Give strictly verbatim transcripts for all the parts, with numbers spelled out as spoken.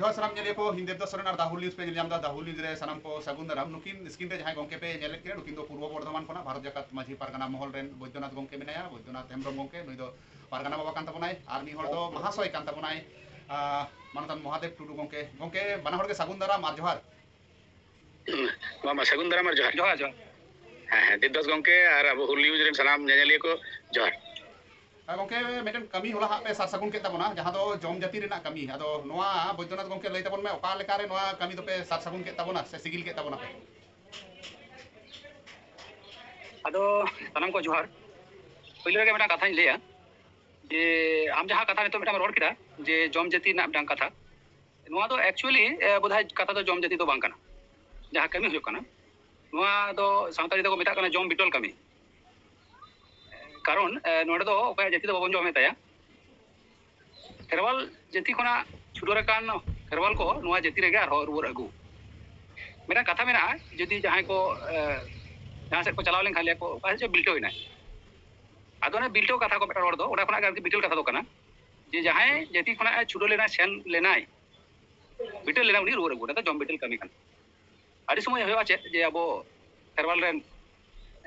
ᱡᱚᱦᱟᱨ ᱥᱟᱱᱟᱢ ᱧᱮᱞᱤᱭᱟᱹ ᱠᱚ, ᱤᱧ ᱫᱮᱵᱽᱫᱟᱥ ᱥᱚᱨᱮᱱ ᱟᱨ ᱫᱟ ᱦᱩᱞ ᱱᱤᱭᱩᱡᱽ ᱯᱮ ᱧᱮᱞ ᱧᱟᱢ ᱮᱫᱟ᱾ ᱫᱟ ᱦᱩᱞ ᱱᱤᱭᱩᱡᱽ ᱨᱮ ᱥᱟᱱᱟᱢ ᱠᱚ ᱥᱟᱹᱜᱩᱱ ᱫᱟᱨᱟᱢ᱾ ᱱᱩᱠᱤᱱ ᱥᱠᱨᱤᱱ ᱨᱮ ᱡᱟᱦᱟᱸᱭ ᱜᱚᱝᱠᱮ ᱯᱮ ᱧᱮᱞᱮᱫ ᱠᱤᱱᱟ, ᱱᱩᱠᱤᱱ ᱫᱚ ᱯᱩᱨᱵᱚ ᱵᱚᱨᱫᱷᱚᱢᱟᱱ ᱠᱷᱚᱱᱟᱜ ᱵᱷᱟᱨᱚᱛ ᱡᱟᱠᱟᱛ ᱢᱟᱹᱡᱷᱤ ᱯᱟᱨᱜᱟᱱᱟ ᱢᱚᱦᱚᱞ ᱨᱮᱱ ᱵᱳᱭᱫᱚᱱᱟᱛᱷ ᱜᱚᱝᱠᱮ, ᱱᱩᱭ ᱫᱚ ᱯᱟᱨᱜᱟᱱᱟ ᱵᱟᱵᱟ ᱠᱟᱱ ᱛᱟᱵᱚᱱᱟᱭ, ᱟᱨ ᱢᱤᱫ ᱦᱚᱲ ᱫᱚ ᱢᱟᱦᱟᱥᱚᱭ ᱠᱟᱱ ᱛᱟᱵᱚᱱᱟᱭ, ᱟᱸ, ᱢᱟᱱᱚᱛᱟᱱ ᱢᱚᱦᱟᱫᱮᱵ ᱴᱩᱰᱩ ᱜᱚᱝᱠᱮ᱾ ᱜᱚᱝᱠᱮ, ᱵᱟᱱᱟ ᱦᱚᱲ ᱜᱮ ᱥᱟᱹᱜᱩᱱ ᱫᱟᱨᱟᱢ ᱟᱨ ᱡᱚᱦᱟᱨ᱾ ᱢᱟ, ᱢᱟ, ᱥᱟᱹᱜᱩᱱ ᱫᱟᱨᱟᱢ ᱟᱨ ᱡᱚᱦᱟᱨ᱾ ᱡᱚᱦᱟᱨ, ᱡᱚᱦᱟᱨ᱾ ᱦᱮᱸ, ᱦᱮᱸ, ᱫᱮᱵᱽᱫᱟᱥ ᱜᱚᱝᱠᱮ ᱟᱨ ᱟᱵᱚ ᱦᱩᱞ ᱱᱤᱭᱩᱡᱽ ᱨᱮᱱ ᱥᱟᱱᱟᱢ ᱧᱮᱧᱮᱞᱤᱭᱟᱹ ᱠᱚ, ᱡᱚᱦᱟᱨ᱾ ᱦᱮᱸ ᱜᱚᱝᱠᱮ, ᱢᱤᱫᱴᱮᱱ ᱠᱟᱹᱢᱤ ᱦᱚᱞᱟ ᱦᱟᱸᱜ ᱯᱮ ᱥᱟᱨ ᱥᱟᱹᱜᱩᱱ ᱠᱮᱫ ᱛᱟᱵᱚᱱᱟ, ᱡᱟᱦᱟᱸ ᱫᱚ ᱡᱚᱢ ᱡᱟᱹᱛᱤ ᱨᱮᱱᱟᱜ ᱠᱟᱹᱢᱤ᱾ ᱟᱫᱚ ᱱᱚᱣᱟ ᱵᱳᱭᱫᱚᱱᱟᱛᱷ ᱜᱚᱝᱠᱮ, ᱞᱟᱹᱭ ᱛᱟᱵᱚᱱ ᱢᱮ, ᱚᱠᱟ ᱞᱮᱠᱟ ᱨᱮ ᱱᱚᱣᱟ ᱠᱟᱹᱢᱤ ᱫᱚᱯᱮ ᱥᱟᱨ ᱥᱟᱹᱜᱩᱱ ᱠᱮᱫ ᱛᱟᱵᱚᱱᱟ ᱥᱮ ᱥᱤᱜᱤᱞ ᱠᱮᱫ ᱛᱟᱵᱚᱱᱟ ᱯᱮ? ᱟᱫᱚ ᱥᱟᱱᱟᱢ ᱠᱚ ᱡᱚᱦᱟᱨ᱾ ᱯᱳᱭᱞᱳ ᱨᱮᱜᱮ ᱢᱤᱫᱴᱟᱝ ᱠᱟᱛᱷᱟᱧ ᱞᱟᱹᱭᱟ, ᱡᱮ ᱟᱢ ᱡᱟᱦᱟᱸ ᱠᱟᱛᱷᱟ ᱱᱤᱛᱚᱜ ᱢᱤᱫᱴᱟᱝ ᱮᱢ ᱨᱚᱲ ᱠᱮᱫᱟ, ᱡᱮ ᱡᱚᱢ ᱡᱟᱹᱛᱤ ᱨᱮᱱᱟᱜ ᱢᱤᱫᱴᱟᱝ ᱠᱟᱛᱷᱟ, ᱱᱚᱣᱟ ᱫᱚ actually, ᱮ, ᱵᱳᱫᱷᱚᱭ ᱠᱟᱛᱷᱟ ᱫᱚ ᱡᱚᱢ ᱡᱟᱹᱛᱤ ᱫᱚ ᱵᱟᱝ ᱠᱟᱱᱟ᱾ ᱡᱟᱦᱟᱸ ᱠᱟᱹᱢᱤ ᱦᱩᱭᱩᱜ ᱠᱟᱱᱟ, ᱱᱚᱣᱟ ᱫᱚ ᱥᱟᱱᱛᱟᱲᱤ ᱛᱮᱠᱚ ᱢᱮᱛᱟᱜ ᱠᱟᱱᱟ ᱡᱚᱢ ᱵᱤᱴᱚᱞ ᱠᱟᱹᱢᱤ᱾ ᱠᱟᱨᱚᱱ, ᱮ, ᱱᱚᱰᱮ ᱫᱚ ᱚᱠᱚᱭᱟᱜ ᱡᱟᱹᱛᱤ ᱫᱚ ᱵᱟᱵᱚᱱ ᱡᱚᱢᱮᱫ ᱛᱟᱭᱟ᱾ ᱠᱷᱮᱨᱣᱟᱞ ᱡᱟᱹᱛᱤ ᱠᱷᱚᱱᱟᱜ ᱪᱷᱩᱰᱟᱹᱨ ᱟᱠᱟᱱ ᱠᱷᱮᱨᱣᱟᱞ ᱠᱚ ᱱᱚᱣᱟ ᱡᱟᱹᱛᱤ ᱨᱮᱜᱮ ᱟᱨᱦᱚᱸ ᱨᱩᱣᱟᱹᱲ ᱟᱹᱜᱩ᱾ ᱢᱤᱫᱴᱟᱝ ᱠᱟᱛᱷᱟ ᱢᱮᱱᱟᱜᱼᱟ, ᱡᱩᱫᱤ ᱡᱟᱦᱟᱸᱭ ᱠᱚ, ᱮ, ᱡᱟᱦᱟᱸ ᱥᱮᱫ ᱠᱚ ᱪᱟᱞᱟᱣ ᱞᱮᱱᱠᱷᱟᱱ ᱞᱟᱹᱭᱟ ᱠᱚ, "ᱚᱠᱟ ᱥᱮᱫ ᱪᱚ ᱵᱤᱞᱴᱟᱹᱣ ᱮᱱᱟᱭ?" ᱟᱫᱚ ᱚᱱᱟ ᱵᱤᱞᱴᱟᱹᱣ ᱠᱟᱛᱷᱟ ᱠᱚ ᱢᱤᱫᱴᱟᱝ ᱨᱚᱲ ᱫᱚ, ᱚᱱᱟ ᱠᱷᱚᱱᱟᱜ ᱜᱮ ᱟᱨᱠᱤ ᱵᱤᱴᱟᱹᱞ ᱠᱟᱛᱷᱟ ᱫᱚ ᱠᱟᱱᱟ, ᱡᱮ ᱡᱟᱦᱟᱸᱭ ᱡᱟᱹᱛᱤ ᱠᱷᱚᱱᱟᱜ ᱮ ᱪᱷᱩᱰᱟᱹᱨ ᱞᱮᱱᱟᱭ, ᱥᱮᱱ ᱞᱮᱱᱟᱭ, ᱵᱤᱴᱟᱹᱞ ᱞᱮᱱᱟ, ᱩᱱᱤ ᱨᱩᱣᱟᱹᱲ ᱟᱹᱜᱩ, ᱚᱱᱟ ᱫᱚ ᱡᱚᱢ ᱵᱤᱴᱟᱹᱞ ᱠᱟᱹᱢᱤ ᱠᱟᱱᱟ᱾ ᱟᱹᱰᱤ ᱥᱚᱢᱚᱭ ᱦᱩᱭᱩᱜᱼᱟ ᱪᱮᱫ, ᱡᱮ ᱟᱵᱚ ᱠᱷᱮᱨᱣᱟᱞ ᱨᱮᱱ,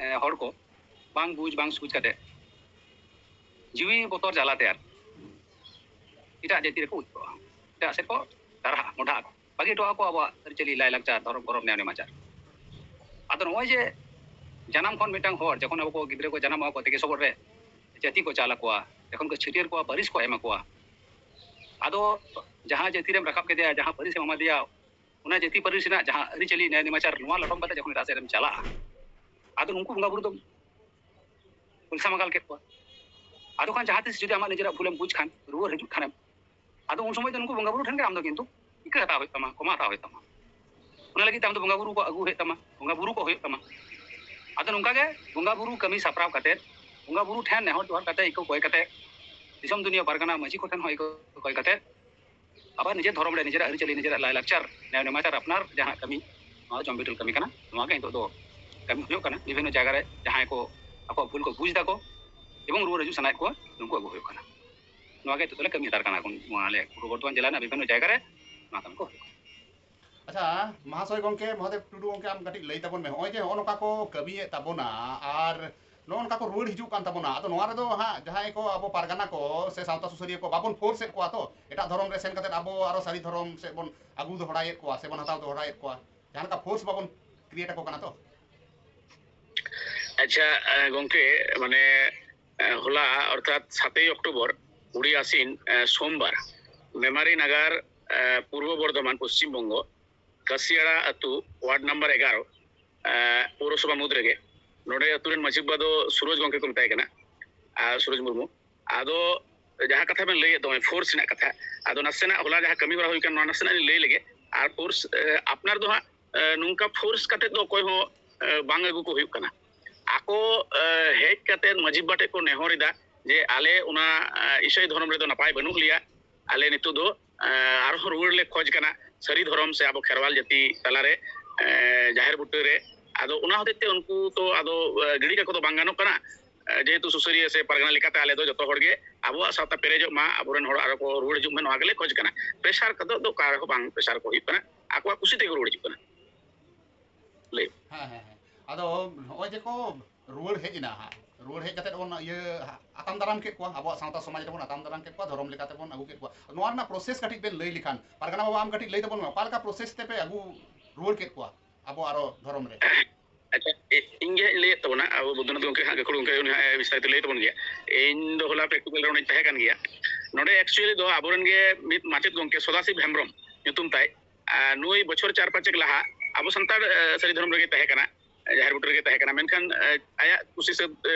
ᱮ, ᱦᱚᱲ ᱠᱚ ᱵᱟᱝ ᱵᱩᱡᱽ ᱵᱟᱝ ᱥᱩᱡᱽ ᱠᱟᱛᱮ ᱡᱤᱣᱤ ᱵᱚᱛᱚᱨ ᱡᱟᱞᱟᱛᱮ ᱟᱨ ᱮᱴᱟᱜ ᱡᱟᱹᱛᱤ ᱨᱮᱠᱚ ᱩᱪᱟᱹᱲᱚᱜᱼᱟ, ᱮᱴᱟᱜ ᱥᱮᱫ ᱠᱚ ᱴᱟᱨᱦᱟᱜᱼᱟ, ᱢᱚᱰᱷᱟᱜ ᱟᱠᱚ, ᱵᱟᱹᱜᱤ ᱦᱚᱴᱚ ᱟᱠᱚ ᱟᱵᱚᱣᱟᱜ ᱟᱹᱨᱤᱪᱟᱹᱞᱤ, ᱞᱟᱭᱼᱞᱟᱠᱪᱟᱨ, ᱫᱷᱚᱨᱚᱢ, ᱠᱚᱨᱚᱢ, ᱱᱮᱭᱟᱢ, ᱱᱮᱢᱟᱪᱟᱨ᱾ ᱟᱫᱚ ᱱᱚᱜᱼᱚᱭ ᱡᱮ ᱡᱟᱱᱟᱢ ᱠᱷᱚᱱ ᱢᱤᱫᱴᱟᱝ ᱦᱚᱲ ᱡᱚᱠᱷᱚᱱ ᱟᱵᱚ ᱠᱚ ᱜᱤᱫᱽᱨᱟᱹ ᱠᱚ ᱡᱟᱱᱟᱢᱚᱜᱼᱟ ᱠᱚ, ᱛᱮᱜᱮ ᱥᱚᱵᱚᱫ ᱨᱮ ᱡᱟᱹᱛᱤ ᱠᱚ ᱪᱟᱞ ᱟᱠᱚᱣᱟ, ᱡᱚᱠᱷᱚᱱ ᱠᱚ ᱪᱷᱟᱹᱴᱭᱟᱹᱨ ᱠᱚᱣᱟ, ᱯᱟᱹᱨᱤᱥ ᱠᱚ ᱮᱢᱟ ᱠᱚᱣᱟ, ᱟᱫᱚ ᱡᱟᱦᱟᱸ ᱡᱟᱹᱛᱤ ᱨᱮᱢ ᱨᱟᱠᱟᱵ ᱠᱮᱫᱮᱭᱟ, ᱡᱟᱦᱟᱸ ᱯᱟᱹᱨᱤᱥ ᱮᱢ ᱮᱢᱟ ᱫᱮᱭᱟ, ᱚᱱᱟ ᱡᱟᱹᱛᱤ ᱯᱟᱹᱨᱤᱥ ᱨᱮᱱᱟᱜ ᱡᱟᱦᱟᱸ ᱟᱹᱨᱤᱪᱟᱹᱞᱤ, ᱱᱮᱭᱟᱢ, ᱱᱮᱢᱟᱪᱟᱨ, ᱱᱚᱣᱟ ᱞᱚᱴᱚᱢ ᱠᱟᱛᱮ ᱡᱚᱠᱷᱚᱱ ᱮᱴᱟᱜ ᱥᱮᱫ ᱨᱮᱢ ᱪᱟᱞᱟᱜᱼᱟ, ᱟᱫᱚ ᱱᱩᱠᱩ ᱵᱚᱸᱜᱟ ᱵᱩᱨᱩ ᱫᱚ ᱯᱚᱭᱥᱟ ᱢᱟᱜᱟᱞ ᱠᱮᱫ ᱠᱚᱣᱟ᱾ ᱟᱫᱚ ᱠᱷᱟᱱ ᱡᱟᱦᱟᱸ ᱛᱤᱥ ᱡᱩᱫᱤ ᱟᱢᱟᱜ ᱱᱤᱡᱮᱨᱟᱜ ᱵᱷᱩᱞᱮᱢ ᱵᱩᱡᱽ ᱠᱷᱟᱱ, ᱨᱩᱣᱟᱹᱲ ᱦᱤᱡᱩᱜ ᱠᱷᱟᱱᱮᱢ, ᱟᱫᱚ ᱩᱱ ᱥᱚᱢᱚᱭ ᱫᱚ ᱱᱩᱠᱩ ᱵᱚᱸᱜᱟ ᱵᱩᱨᱩ ᱴᱷᱮᱱ ᱜᱮ ᱟᱢ ᱫᱚ ᱠᱤᱱᱛᱩ ᱤᱠᱟᱹ ᱦᱟᱛᱟᱣ ᱦᱩᱭᱩᱜ ᱛᱟᱢᱟ, ᱠᱚᱢᱟ ᱦᱟᱛᱟᱣ ᱦᱩᱭᱩᱜ ᱛᱟᱢᱟ᱾ ᱚᱱᱟ ᱞᱟᱹᱜᱤᱫ ᱛᱮ ᱟᱢ ᱫᱚ ᱵᱚᱸᱜᱟ ᱵᱩᱨᱩ ᱠᱚ ᱟᱹᱜᱩ ᱦᱩᱭᱩᱜ ᱛᱟᱢᱟ, ᱵᱚᱸᱜᱟ ᱵᱩᱨᱩ ᱠᱚ ᱦᱩᱭᱩᱜ ᱛᱟᱢᱟ᱾ ᱟᱫᱚ ᱱᱚᱝᱠᱟ ᱜᱮ ᱵᱚᱸᱜᱟ ᱵᱩᱨᱩ ᱠᱟᱹᱢᱤ ᱥᱟᱯᱲᱟᱣ ᱠᱟᱛᱮ, ᱵᱚᱸᱜᱟ ᱵᱩᱨᱩ ᱴᱷᱮᱱ ᱱᱮᱦᱚᱨ ᱡᱚᱦᱟᱨ ᱠᱟᱛᱮ, ᱤᱠᱟᱹ ᱠᱚᱭ ᱠᱟᱛᱮ, ᱫᱤᱥᱚᱢ ᱫᱩᱱᱤᱭᱟᱹ ᱯᱟᱨᱜᱟᱱᱟ ᱢᱟᱹᱡᱷᱤ ᱠᱚᱴᱷᱮᱱ ᱦᱚᱸ ᱤᱠᱟᱹ ᱠᱚᱭ ᱠᱟᱛᱮ, ᱟᱵᱟᱨ ᱱᱤᱡᱮᱨ ᱫᱷᱚᱨᱚᱢ ᱨᱮ, ᱱᱤᱡᱮᱨᱟᱜ ᱟᱹᱨᱤᱪᱟᱹᱞᱤ, ᱱᱤᱡᱮᱨᱟᱜ ᱞᱟᱭᱼᱞᱟᱠᱪᱟᱨ, ᱱᱮᱭᱟᱢ ᱱᱮᱢᱟᱪᱟᱨ ᱟᱯᱱᱟᱨ ᱡᱟᱦᱟᱸ ᱠᱟᱹᱢᱤ, ᱱᱚᱣᱟ ᱫᱚ ᱡᱚᱢ ᱵᱤᱴᱟᱹᱞ ᱠᱟᱹᱢᱤ ᱠᱟᱱᱟ᱾ ᱱᱚᱣᱟ ᱜᱮ ᱱᱤᱛᱚᱜ ᱫᱚ ᱠᱟᱹᱢᱤ ᱦᱩᱭᱩᱜ ᱠᱟᱱᱟ᱾ ᱵᱤᱵᱷᱤᱱᱱᱚ ᱡᱟᱭᱜᱟ ᱨᱮ ᱡᱟᱦᱟᱸᱭ ᱠᱚ ᱟᱠᱚᱣᱟᱜ ᱵᱷᱩᱞ ᱠᱚ ᱵᱩᱡᱽ ᱫᱟᱠᱚ ᱮᱵᱚᱝ ᱨᱩᱣᱟᱹᱲ ᱦᱤᱡᱩᱜ ᱥᱟᱱᱟᱭᱮᱫ ᱠᱚᱣᱟ, ᱱᱩᱠᱩ ᱟᱹᱜᱩ ᱦᱩᱭᱩᱜ ᱠᱟᱱᱟ᱾ ᱱᱚᱣᱟ ᱜᱮ ᱱᱤᱛᱚᱜ ᱫᱚᱞᱮ ᱠᱟᱹᱢᱤ ᱦᱟᱛᱟᱲ ᱠᱟᱱᱟ᱾ ᱮᱠᱷᱚᱱ ᱱᱚᱣᱟ ᱟᱞᱮ ᱯᱩᱨᱵᱚ ᱵᱚᱨᱫᱷᱚᱢᱟᱱ ᱡᱮᱞᱟ ᱨᱮᱱᱟᱜ ᱵᱤᱵᱷᱤᱱᱱᱚ ᱡᱟᱭᱜᱟ ᱨᱮ ᱛᱟᱵᱚᱱ ᱠᱚ ᱦᱩᱭᱩᱜ ᱠᱟᱱᱟ᱾ ᱟᱪᱪᱷᱟ, ᱢᱟᱦᱟᱥᱚᱭ ᱜᱚᱝᱠᱮ, ᱢᱚᱦᱟᱫᱮᱵ ᱴᱩᱰᱩ ᱜᱚᱝᱠᱮ, ᱟᱢ ᱠᱟᱹᱴᱤᱡ ᱞᱟᱹᱭ ᱛᱟᱵᱚᱱ ᱢᱮ, ᱱᱚᱜᱼᱚᱭ ᱡᱮ ᱱᱚᱜᱼᱚ ᱱᱚᱝᱠᱟ ᱠᱚ ᱠᱟᱹᱢᱤᱭᱮᱫ ᱛᱟᱵᱚᱱᱟ ᱟᱨ ᱱᱚᱜᱼᱚ ᱱᱚᱝᱠᱟ ᱠᱚ ᱨᱩᱣᱟᱹᱲ ᱦᱤᱡᱩᱜ ᱠᱟᱱ ᱛᱟᱵᱚᱱᱟ, ᱟᱫᱚ ᱱᱚᱣᱟ ᱨᱮᱫᱚ ᱦᱟᱸᱜ ᱡᱟᱦᱟᱸᱭ ᱠᱚ ᱟᱵᱚ ᱯᱟᱨᱜᱟᱱᱟ ᱠᱚ ᱥᱮ ᱥᱟᱶᱛᱟ ᱥᱩᱥᱟᱹᱨᱤᱭᱟᱹ ᱠᱚ ᱵᱟᱵᱚᱱ ᱯᱷᱳᱨᱥ ᱮᱫ ᱠᱚᱣᱟ ᱛᱚ, ᱮᱴᱟᱜ ᱫᱷᱚᱨᱚᱢ ᱨᱮ ᱥᱮᱱ ᱠᱟᱛᱮ ᱟᱵᱚ ᱟᱨᱚ ᱥᱟᱹᱨᱤ ᱫᱷᱚᱨᱚᱢ ᱥᱮᱫ ᱵᱚᱱ ᱟᱹᱜᱩ ᱫᱚᱦᱲᱟᱭᱮᱫ ᱠᱚᱣᱟ ᱥᱮ ᱵᱚᱱ ᱦᱟᱛᱟᱣ ᱫᱚᱦᱲᱟᱭᱮᱫ ᱠᱚᱣᱟ, ᱡᱟᱦᱟᱸ ᱞᱮᱠᱟ ᱯᱷᱳᱨᱥ ᱵᱟᱵᱚᱱ ᱠᱨᱤᱭᱮᱴ ᱟᱠᱚ ᱠᱟᱱᱟ ᱛᱚ? ᱟᱪᱪᱷᱟ, ᱜᱚᱝᱠᱮ, ᱢᱟᱱᱮ, ᱦᱚᱞᱟ ᱚᱨᱛᱷᱟᱛ ᱥᱟᱛᱮᱭ ᱚᱠᱴᱳᱵᱚᱨ, ᱠᱩᱲᱤ ᱟᱥᱤᱱ, ᱥᱳᱢᱵᱟᱨ, ᱢᱮᱢᱟᱨᱤ ᱱᱟᱜᱟᱨ, ᱯᱩᱨᱵᱚ ᱵᱚᱨᱫᱷᱚᱢᱟᱱ, ᱯᱚᱥᱪᱤᱢ ᱵᱚᱝᱜᱚ, ᱠᱟᱥᱤᱭᱟᱲᱟ ᱟᱹᱛᱩ, ᱣᱟᱨᱰ ᱱᱟᱢᱵᱟᱨ ᱮᱜᱟᱨᱚ, ᱯᱳᱣᱨᱚᱥᱚᱵᱷᱟ ᱢᱩᱫᱽ ᱨᱮᱜᱮ, ᱱᱚᱰᱮ ᱟᱹᱛᱩ ᱨᱮᱱ ᱢᱟᱹᱡᱷᱤ ᱵᱟᱵᱟ ᱫᱚ ᱥᱩᱨᱚᱡᱽ ᱜᱚᱝᱠᱮ ᱠᱚ ᱢᱮᱛᱟᱭ ᱠᱟᱱᱟ, ᱟᱨ ᱥᱩᱨᱚᱡᱽ ᱢᱩᱨᱢᱩ᱾ ᱟᱫᱚ ᱡᱟᱦᱟᱸ ᱠᱟᱛᱷᱟ ᱵᱮᱱ ᱞᱟᱹᱭᱮᱫ ᱫᱚ, ᱯᱷᱳᱨᱥ ᱨᱮᱱᱟᱜ ᱠᱟᱛᱷᱟ, ᱟᱫᱚ ᱱᱟᱥᱮᱱᱟᱜ ᱦᱚᱞᱟ ᱡᱟᱦᱟᱸ ᱠᱟᱹᱢᱤ ᱦᱚᱨᱟ ᱦᱩᱭ ᱠᱟᱱᱟ, ᱱᱚᱣᱟ ᱱᱟᱥᱮᱱᱟᱜ ᱞᱤᱧ ᱞᱟᱹᱭ ᱞᱮᱜᱮ᱾ ᱟᱨ ᱯᱷᱳᱨᱥ, ᱮ, ᱟᱯᱱᱟᱨ ᱫᱚ ᱦᱟᱸᱜ, ᱮ, ᱱᱚᱝᱠᱟ ᱯᱷᱳᱨᱥ ᱠᱟᱛᱮ ᱫᱚ ᱚᱠᱚᱭ ᱦᱚᱸ, ᱮ, ᱵᱟᱝ ᱟᱹᱜᱩ ᱠᱚ ᱦᱩᱭᱩᱜ ᱠᱟᱱᱟ᱾ ᱟᱠᱚ, ᱮ, ᱦᱮᱡ ᱠᱟᱛᱮ ᱢᱟᱹᱡᱷᱤ ᱵᱟᱵᱟ ᱴᱷᱮᱱ ᱠᱚ ᱱᱮᱦᱚᱨ ᱮᱫᱟ ᱡᱮ ᱟᱞᱮ ᱚᱱᱟ, ᱮ, ᱤᱥᱟᱹᱭ ᱫᱷᱚᱨᱚᱢ ᱨᱮᱫᱚ ᱱᱟᱯᱟᱭ ᱵᱟᱹᱱᱩᱜ ᱞᱮᱭᱟ, ᱟᱞᱮ ᱱᱤᱛᱚᱜ ᱫᱚ, ᱮ, ᱟᱨᱦᱚᱸ ᱨᱩᱣᱟᱹᱲ ᱞᱮ ᱠᱷᱚᱡᱽ ᱠᱟᱱᱟ ᱥᱟᱹᱨᱤ ᱫᱷᱚᱨᱚᱢ ᱥᱮ ᱟᱵᱚ ᱠᱷᱮᱨᱣᱟᱞ ᱡᱟᱹᱛᱤ ᱛᱟᱞᱟᱨᱮ, ᱮ, ᱡᱟᱦᱮᱨ ᱵᱩᱴᱟᱹᱨᱮ᱾ ᱟᱫᱚ ᱚᱱᱟ ᱦᱚᱛᱮᱡ ᱛᱮ ᱩᱱᱠᱩ ᱛᱚ ᱟᱫᱚ, ᱮ, ᱜᱤᱰᱤ ᱠᱟᱠᱚ ᱫᱚ ᱵᱟᱝ ᱜᱟᱱᱚᱜ ᱠᱟᱱᱟ᱾ ᱮ, ᱡᱮᱦᱮᱛᱩ ᱥᱩᱥᱟᱹᱨᱤᱭᱟᱹ ᱥᱮ ᱯᱟᱨᱜᱟᱱᱟ ᱞᱮᱠᱟᱛᱮ ᱟᱞᱮ ᱫᱚ ᱡᱚᱛᱚ ᱦᱚᱲ ᱜᱮ ᱟᱵᱚᱣᱟᱜ ᱥᱟᱶᱛᱟ ᱯᱮᱨᱮᱡᱚᱜ ᱢᱟ, ᱟᱵᱚᱨᱮᱱ ᱦᱚᱲ ᱟᱨᱚ ᱠᱚ ᱨᱩᱣᱟᱹᱲ ᱦᱤᱡᱩᱜ ᱢᱟ, ᱱᱚᱣᱟ ᱜᱮᱞᱮ ᱠᱷᱚᱡᱽ ᱠᱟᱱᱟ᱾ ᱯᱨᱮᱥᱟᱨ ᱠᱚᱫᱚ ᱫᱚ ᱚᱠᱟ ᱨᱮᱦᱚᱸ ᱵᱟᱝ ᱯᱨᱮᱥᱟᱨ ᱠᱚ ᱦᱩᱭᱩᱜ ᱠᱟᱱᱟ, ᱟᱠᱚᱣᱟᱜ ᱠᱩᱥᱤ ᱛᱮᱜᱮ ᱨᱩᱣᱟᱹᱲ ᱦᱤᱡᱩᱜ ᱠᱟᱱᱟ᱾ ᱞᱟᱹᱭ᱾ ᱦᱮᱸ, ᱦᱮᱸ, ᱦᱮᱸ᱾ ᱟᱫᱚ ᱱᱚᱜᱼᱚᱭ ᱡᱮ ᱠᱚ ᱨᱩᱣᱟᱹᱲ ᱦᱮᱡ ᱮᱱᱟ ᱦᱟᱸᱜ, ᱨᱩᱣᱟᱹᱲ ᱦᱮᱡ ᱠᱟᱛᱮ ᱵᱚᱱ ᱤᱭᱟᱹ ᱟᱛᱟᱢ ᱫᱟᱨᱟᱢ ᱠᱮᱫ ᱠᱚᱣᱟ, ᱟᱵᱚᱣᱟᱜ ᱥᱟᱶᱛᱟ ᱥᱚᱢᱟᱡᱽ ᱨᱮᱵᱚᱱ ᱟᱛᱟᱢ ᱫᱟᱨᱟᱢ ᱠᱮᱫ ᱠᱚᱣᱟ, ᱫᱷᱚᱨᱚᱢ ᱞᱮᱠᱟᱛᱮ ᱵᱚᱱ ᱟᱹᱜᱩ ᱠᱮᱫ ᱠᱚᱣᱟ᱾ ᱱᱚᱣᱟ ᱨᱮᱱᱟᱜ ᱯᱨᱚᱥᱮᱥ ᱠᱟᱹᱴᱤᱡ ᱵᱮᱱ ᱞᱟᱹᱭ ᱞᱮᱠᱷᱟᱱ, ᱯᱟᱨᱜᱟᱱᱟ ᱵᱟᱵᱟ, ᱟᱢ ᱠᱟᱹᱴᱤᱡ ᱞᱟᱹᱭ ᱛᱟᱵᱚᱱ ᱢᱮ, ᱚᱠᱟ ᱞᱮᱠᱟ ᱯᱨᱚᱥᱮᱥ ᱛᱮᱯᱮ ᱟᱹᱜᱩ ᱨᱩᱣᱟᱹᱲ ᱠᱮᱫ ᱠᱚᱣᱟ ᱟᱵᱚ ᱟᱨᱚ ᱫᱷᱚᱨᱚᱢ ᱨᱮ? ᱟᱪᱪᱷᱟ, ᱤ-, ᱤᱧ ᱜᱮ ᱦᱟᱸᱜ ᱤᱧ ᱞᱟᱹᱭᱮᱫ ᱛᱟᱵᱚᱱᱟ, ᱟᱵᱚ ᱵᱩᱫᱽᱫᱷᱚᱱᱟᱛᱷ ᱜᱚᱢᱠᱮ ᱦᱟᱸᱜ ᱜᱟᱹᱠᱷᱩᱲ ᱜᱚᱢᱠᱮ, ᱩᱱᱤ ᱦᱟᱸᱜ ᱮ ᱵᱤᱥᱛᱟᱨᱤᱛ ᱞᱟᱹᱭ ᱛᱟᱵᱚᱱ ᱜᱮᱭᱟ᱾ ᱤᱧ ᱫᱚ ᱦᱚᱞᱟ ᱯᱨᱮᱠᱴᱤᱠᱟᱞ ᱨᱮ ᱚᱸᱰᱮᱧ ᱛᱟᱦᱮᱸ ᱠᱟᱱ ᱜᱮᱭᱟ᱾ ᱱᱚᱰᱮ ᱮᱠᱪᱩᱭᱮᱞᱤ ᱫᱚ ᱟᱵᱚᱨᱮᱱ ᱜᱮ ᱢᱤᱫ ᱢᱟᱪᱮᱫ ᱜᱚᱢᱠᱮ ᱥᱚᱫᱟᱥᱤᱵ ᱦᱮᱢᱵᱨᱚᱢ ᱧᱩᱛᱩᱢ ᱛᱟᱭ, ᱟᱨ ᱱᱩᱭ ᱵᱚᱪᱷᱚᱨ ᱪᱟᱨ ᱯᱟᱸᱪᱮᱠ ᱞᱟᱦᱟ ᱟᱵᱚ ᱥᱟᱱᱛᱟᱲ, ᱮ, ᱥᱟᱹᱨᱤ ᱫᱷᱚᱨᱚᱢ ᱨᱮᱜᱮ ᱛᱟᱦᱮᱸ ᱠᱟᱱᱟ, ᱡᱟᱦᱮᱨ ᱵᱩᱴᱟᱹ ᱨᱮᱜᱮ ᱛᱟᱦᱮᱸ ᱠᱟᱱᱟ, ᱢᱮᱱᱠᱷᱟᱱ, ᱮ, ᱟᱭᱟᱜ ᱠᱩᱥᱤ ᱥᱟᱹᱛ, ᱮ,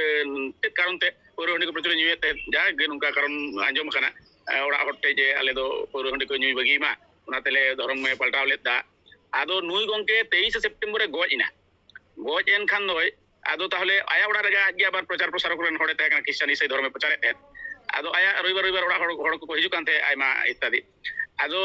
ᱪᱮᱫ ᱠᱟᱨᱚᱱ ᱛᱮ ᱯᱟᱹᱣᱨᱟᱹ ᱦᱟᱺᱰᱤ ᱠᱚ ᱯᱨᱚᱪᱩᱨ ᱮ ᱧᱩᱭᱮᱫ ᱛᱟᱦᱮᱸᱫ, ᱡᱟᱜᱮ ᱱᱚᱝᱠᱟ ᱠᱟᱨᱚᱱ ᱟᱸᱡᱚᱢ ᱟᱠᱟᱱᱟ, ᱮ, ᱚᱲᱟᱜ ᱦᱚᱲ ᱴᱷᱮᱱ ᱡᱮ ᱟᱞᱮ ᱫᱚ ᱯᱟᱹᱣᱨᱟᱹ ᱦᱟᱺᱰᱤ ᱠᱚ ᱧᱩᱭ ᱵᱟᱹᱜᱤ ᱢᱟ, ᱚᱱᱟ ᱛᱮᱞᱮ ᱫᱷᱚᱨᱚᱢ ᱮ ᱯᱟᱞᱴᱟᱣ ᱞᱮᱫᱟ᱾ ᱟᱫᱚ ᱱᱩᱭ ᱜᱚᱢᱠᱮ ᱛᱮᱭᱤᱥᱮ ᱥᱮᱯᱴᱮᱢᱵᱚᱨ ᱮ ᱜᱚᱡ ᱮᱱᱟ᱾ ᱜᱚᱡ ᱮᱱ ᱠᱷᱟᱱ ᱫᱚᱭ, ᱟᱫᱚ ᱛᱟᱦᱚᱞᱮ ᱟᱭᱟᱜ ᱚᱲᱟᱜ ᱨᱮᱜᱮ ᱟᱡ ᱜᱮ ᱟᱵᱟᱨ ᱯᱨᱚᱪᱟᱨ ᱯᱨᱚᱥᱟᱨ ᱠᱚᱨᱮᱱ ᱦᱚᱲᱮ ᱛᱟᱦᱮᱸ ᱠᱟᱱᱟ, ᱠᱷᱨᱤᱥᱪᱟᱱ ᱤᱥᱟᱹᱭ ᱫᱷᱚᱨᱚᱢᱮ ᱯᱨᱚᱪᱟᱨᱮᱫ ᱛᱟᱦᱮᱸᱫ᱾ ᱟᱫᱚ ᱟᱭᱟᱜ ᱨᱚᱵᱤᱵᱟᱨ, ᱨᱚᱵᱤᱵᱟᱨ ᱚᱲᱟᱜ ᱦᱚᱲ, ᱦᱚᱲ ᱠᱚᱠᱚ ᱦᱤᱡᱩᱜ ᱠᱟᱱ ᱛᱟᱦᱮᱸᱫ, ᱟᱭᱢᱟ ᱤᱛᱛᱟᱫᱤ᱾ ᱟᱫᱚ,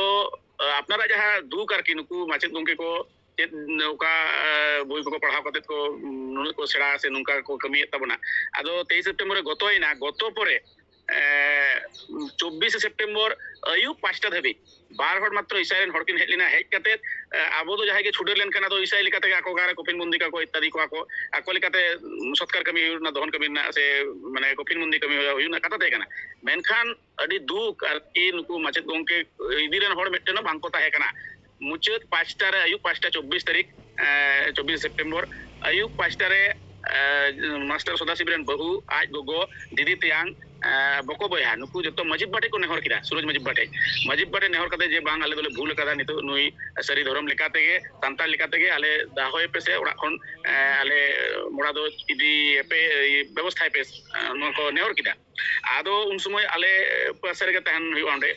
ᱟ, ᱟᱯᱱᱟᱨᱟᱜ ᱡᱟᱦᱟᱸ ᱫᱩᱠ ᱟᱨᱠᱤ, ᱱᱩᱠᱩ ᱢᱟᱪᱮᱫ ᱜᱚᱢᱠᱮ ᱠᱚ ᱪᱮᱫ, ᱚᱠᱟ, ᱟ, ᱵᱳᱭ ᱠᱚᱠᱚ ᱯᱟᱲᱦᱟᱣ ᱠᱟᱛᱮᱫ ᱠᱚ, ᱩᱢ, ᱱᱩᱱᱟᱹᱜ ᱠᱚ ᱥᱮᱬᱟ ᱥᱮ ᱱᱚᱝᱠᱟ ᱠᱚ ᱠᱟᱹᱢᱤᱭᱮᱫ ᱛᱟᱵᱚᱱᱟ᱾ ᱟᱫᱚ ᱛᱮᱭᱤᱥ ᱥᱮᱯᱴᱮᱢᱵᱚᱨ ᱨᱮ ᱜᱚᱛᱚᱭᱮᱱᱟ, ᱜᱚᱛᱚ ᱯᱚᱨᱮ ᱪᱚᱵᱵᱤᱥᱮ ᱥᱮᱯᱴᱮᱢᱵᱚᱨ ᱟᱹᱭᱩᱵ ᱯᱟᱸᱪᱴᱟ ᱫᱷᱟᱹᱵᱤᱡ ᱵᱟᱨ ᱦᱚᱲ ᱢᱟᱛᱨᱚ ᱤᱥᱟᱭ ᱨᱮᱱ ᱦᱚᱲ ᱠᱤᱱ ᱦᱮᱡ ᱞᱮᱱᱟ᱾ ᱦᱮᱡ ᱠᱟᱛᱮ ᱟᱵᱚ ᱫᱚ ᱡᱟᱦᱟᱸᱭ ᱜᱮ ᱪᱷᱩᱰᱟᱹᱨ ᱞᱮᱱᱠᱷᱟᱱ ᱟᱫᱚ ᱤᱥᱟᱭ ᱞᱮᱠᱟ ᱛᱮᱜᱮ ᱟᱠᱚ ᱜᱟᱲ ᱨᱮ ᱠᱚᱯᱷᱤᱱ ᱵᱚᱱᱫᱤ ᱠᱟᱠᱚ ᱤᱛᱛᱟᱫᱤ ᱠᱚᱣᱟ ᱠᱚ, ᱟᱠᱚ ᱞᱮᱠᱟᱛᱮ ᱥᱚᱛᱠᱟᱨ ᱠᱟᱹᱢᱤ ᱦᱩᱭᱩᱜ ᱨᱮᱱᱟᱜ, ᱫᱚᱦᱚᱱ ᱠᱟᱹᱢᱤ ᱨᱮᱱᱟᱜ ᱥᱮ ᱢᱟᱱᱮ ᱠᱚᱯᱷᱤᱱ ᱵᱚᱱᱫᱤ ᱠᱟᱹᱢᱤ ᱦᱩᱭᱩᱜ ᱨᱮᱱᱟᱜ ᱠᱟᱛᱷᱟ ᱛᱟᱦᱮᱸ ᱠᱟᱱᱟ᱾ ᱢᱮᱱᱠᱷᱟᱱ ᱟᱹᱰᱤ ᱫᱩᱠ ᱟᱨᱠᱤ ᱱᱩᱠᱩ ᱢᱟᱪᱮᱫ ᱜᱚᱢᱠᱮ ᱤᱫᱤ ᱨᱮᱱ ᱦᱚᱲ ᱢᱤᱫᱴᱮᱱ ᱦᱚᱸ ᱵᱟᱝ ᱠᱚ ᱛᱟᱦᱮᱸ ᱠᱟᱱᱟ᱾ ᱢᱩᱪᱟᱹᱫ ᱯᱟᱸᱪᱴᱟ ᱨᱮ, ᱟᱹᱭᱩᱵ ᱯᱟᱸᱪᱴᱟ, ᱪᱚᱵᱵᱤᱥ ᱛᱟᱹᱨᱤᱠᱷ, ᱪᱚᱵᱵᱤᱥ ᱥᱮᱯᱴᱮᱢᱵᱚᱨ, ᱟᱹᱭᱩᱵ ᱯᱟᱸᱪᱴᱟ ᱨᱮ ᱢᱟᱥᱴᱟᱨ ᱥᱚᱫᱟᱥᱤᱵ ᱨᱮᱱ ᱵᱟᱹᱦᱩ, ᱟᱡ ᱜᱚᱜᱚ, ᱫᱤᱫᱤ ᱛᱮᱭᱟᱝ, ᱵᱚᱠᱚ ᱵᱚᱭᱦᱟ, ᱱᱩᱠᱩ ᱡᱚᱛᱚ ᱢᱟᱹᱡᱷᱤ ᱵᱟᱵᱟ ᱴᱷᱮᱱ ᱠᱚ ᱱᱮᱦᱚᱨ ᱠᱮᱫᱟ, ᱥᱩᱨᱚᱡᱽ ᱢᱟᱹᱡᱷᱤ ᱵᱟᱵᱟ ᱴᱷᱮᱱ᱾ ᱢᱟᱹᱡᱷᱤ ᱵᱟᱵᱟ ᱴᱷᱮᱱ ᱱᱮᱦᱚᱨ ᱠᱟᱛᱮ ᱡᱮ, "ᱵᱟᱝ, ᱟᱞᱮ ᱫᱚᱞᱮ ᱵᱷᱩᱞ ᱟᱠᱟᱫᱟ, ᱱᱤᱛᱚᱜ ᱱᱩᱭ ᱥᱟᱹᱨᱤ ᱫᱷᱚᱨᱚᱢ ᱞᱮᱠᱟ ᱛᱮᱜᱮ, ᱥᱟᱱᱛᱟᱲ ᱞᱮᱠᱟ ᱛᱮᱜᱮ ᱟᱞᱮ ᱫᱟᱦᱚᱭ ᱯᱮᱥᱮ, ᱚᱲᱟᱜ ᱠᱷᱚᱱ ᱟᱞᱮ ᱢᱚᱲᱟ ᱫᱚ ᱤᱫᱤ ᱯᱮ, ᱵᱮᱵᱚᱥᱛᱷᱟᱭ ᱯᱮ", ᱱᱚᱣᱟ ᱠᱚ ᱱᱮᱦᱚᱨ ᱠᱮᱫᱟ᱾ ᱟᱫᱚ ᱩᱱ ᱥᱚᱢᱚᱭ ᱟᱞᱮ ᱯᱟᱥᱮ ᱨᱮᱜᱮ ᱛᱟᱦᱮᱱ ᱦᱩᱭᱩᱜᱼᱟ ᱚᱸᱰᱮ᱾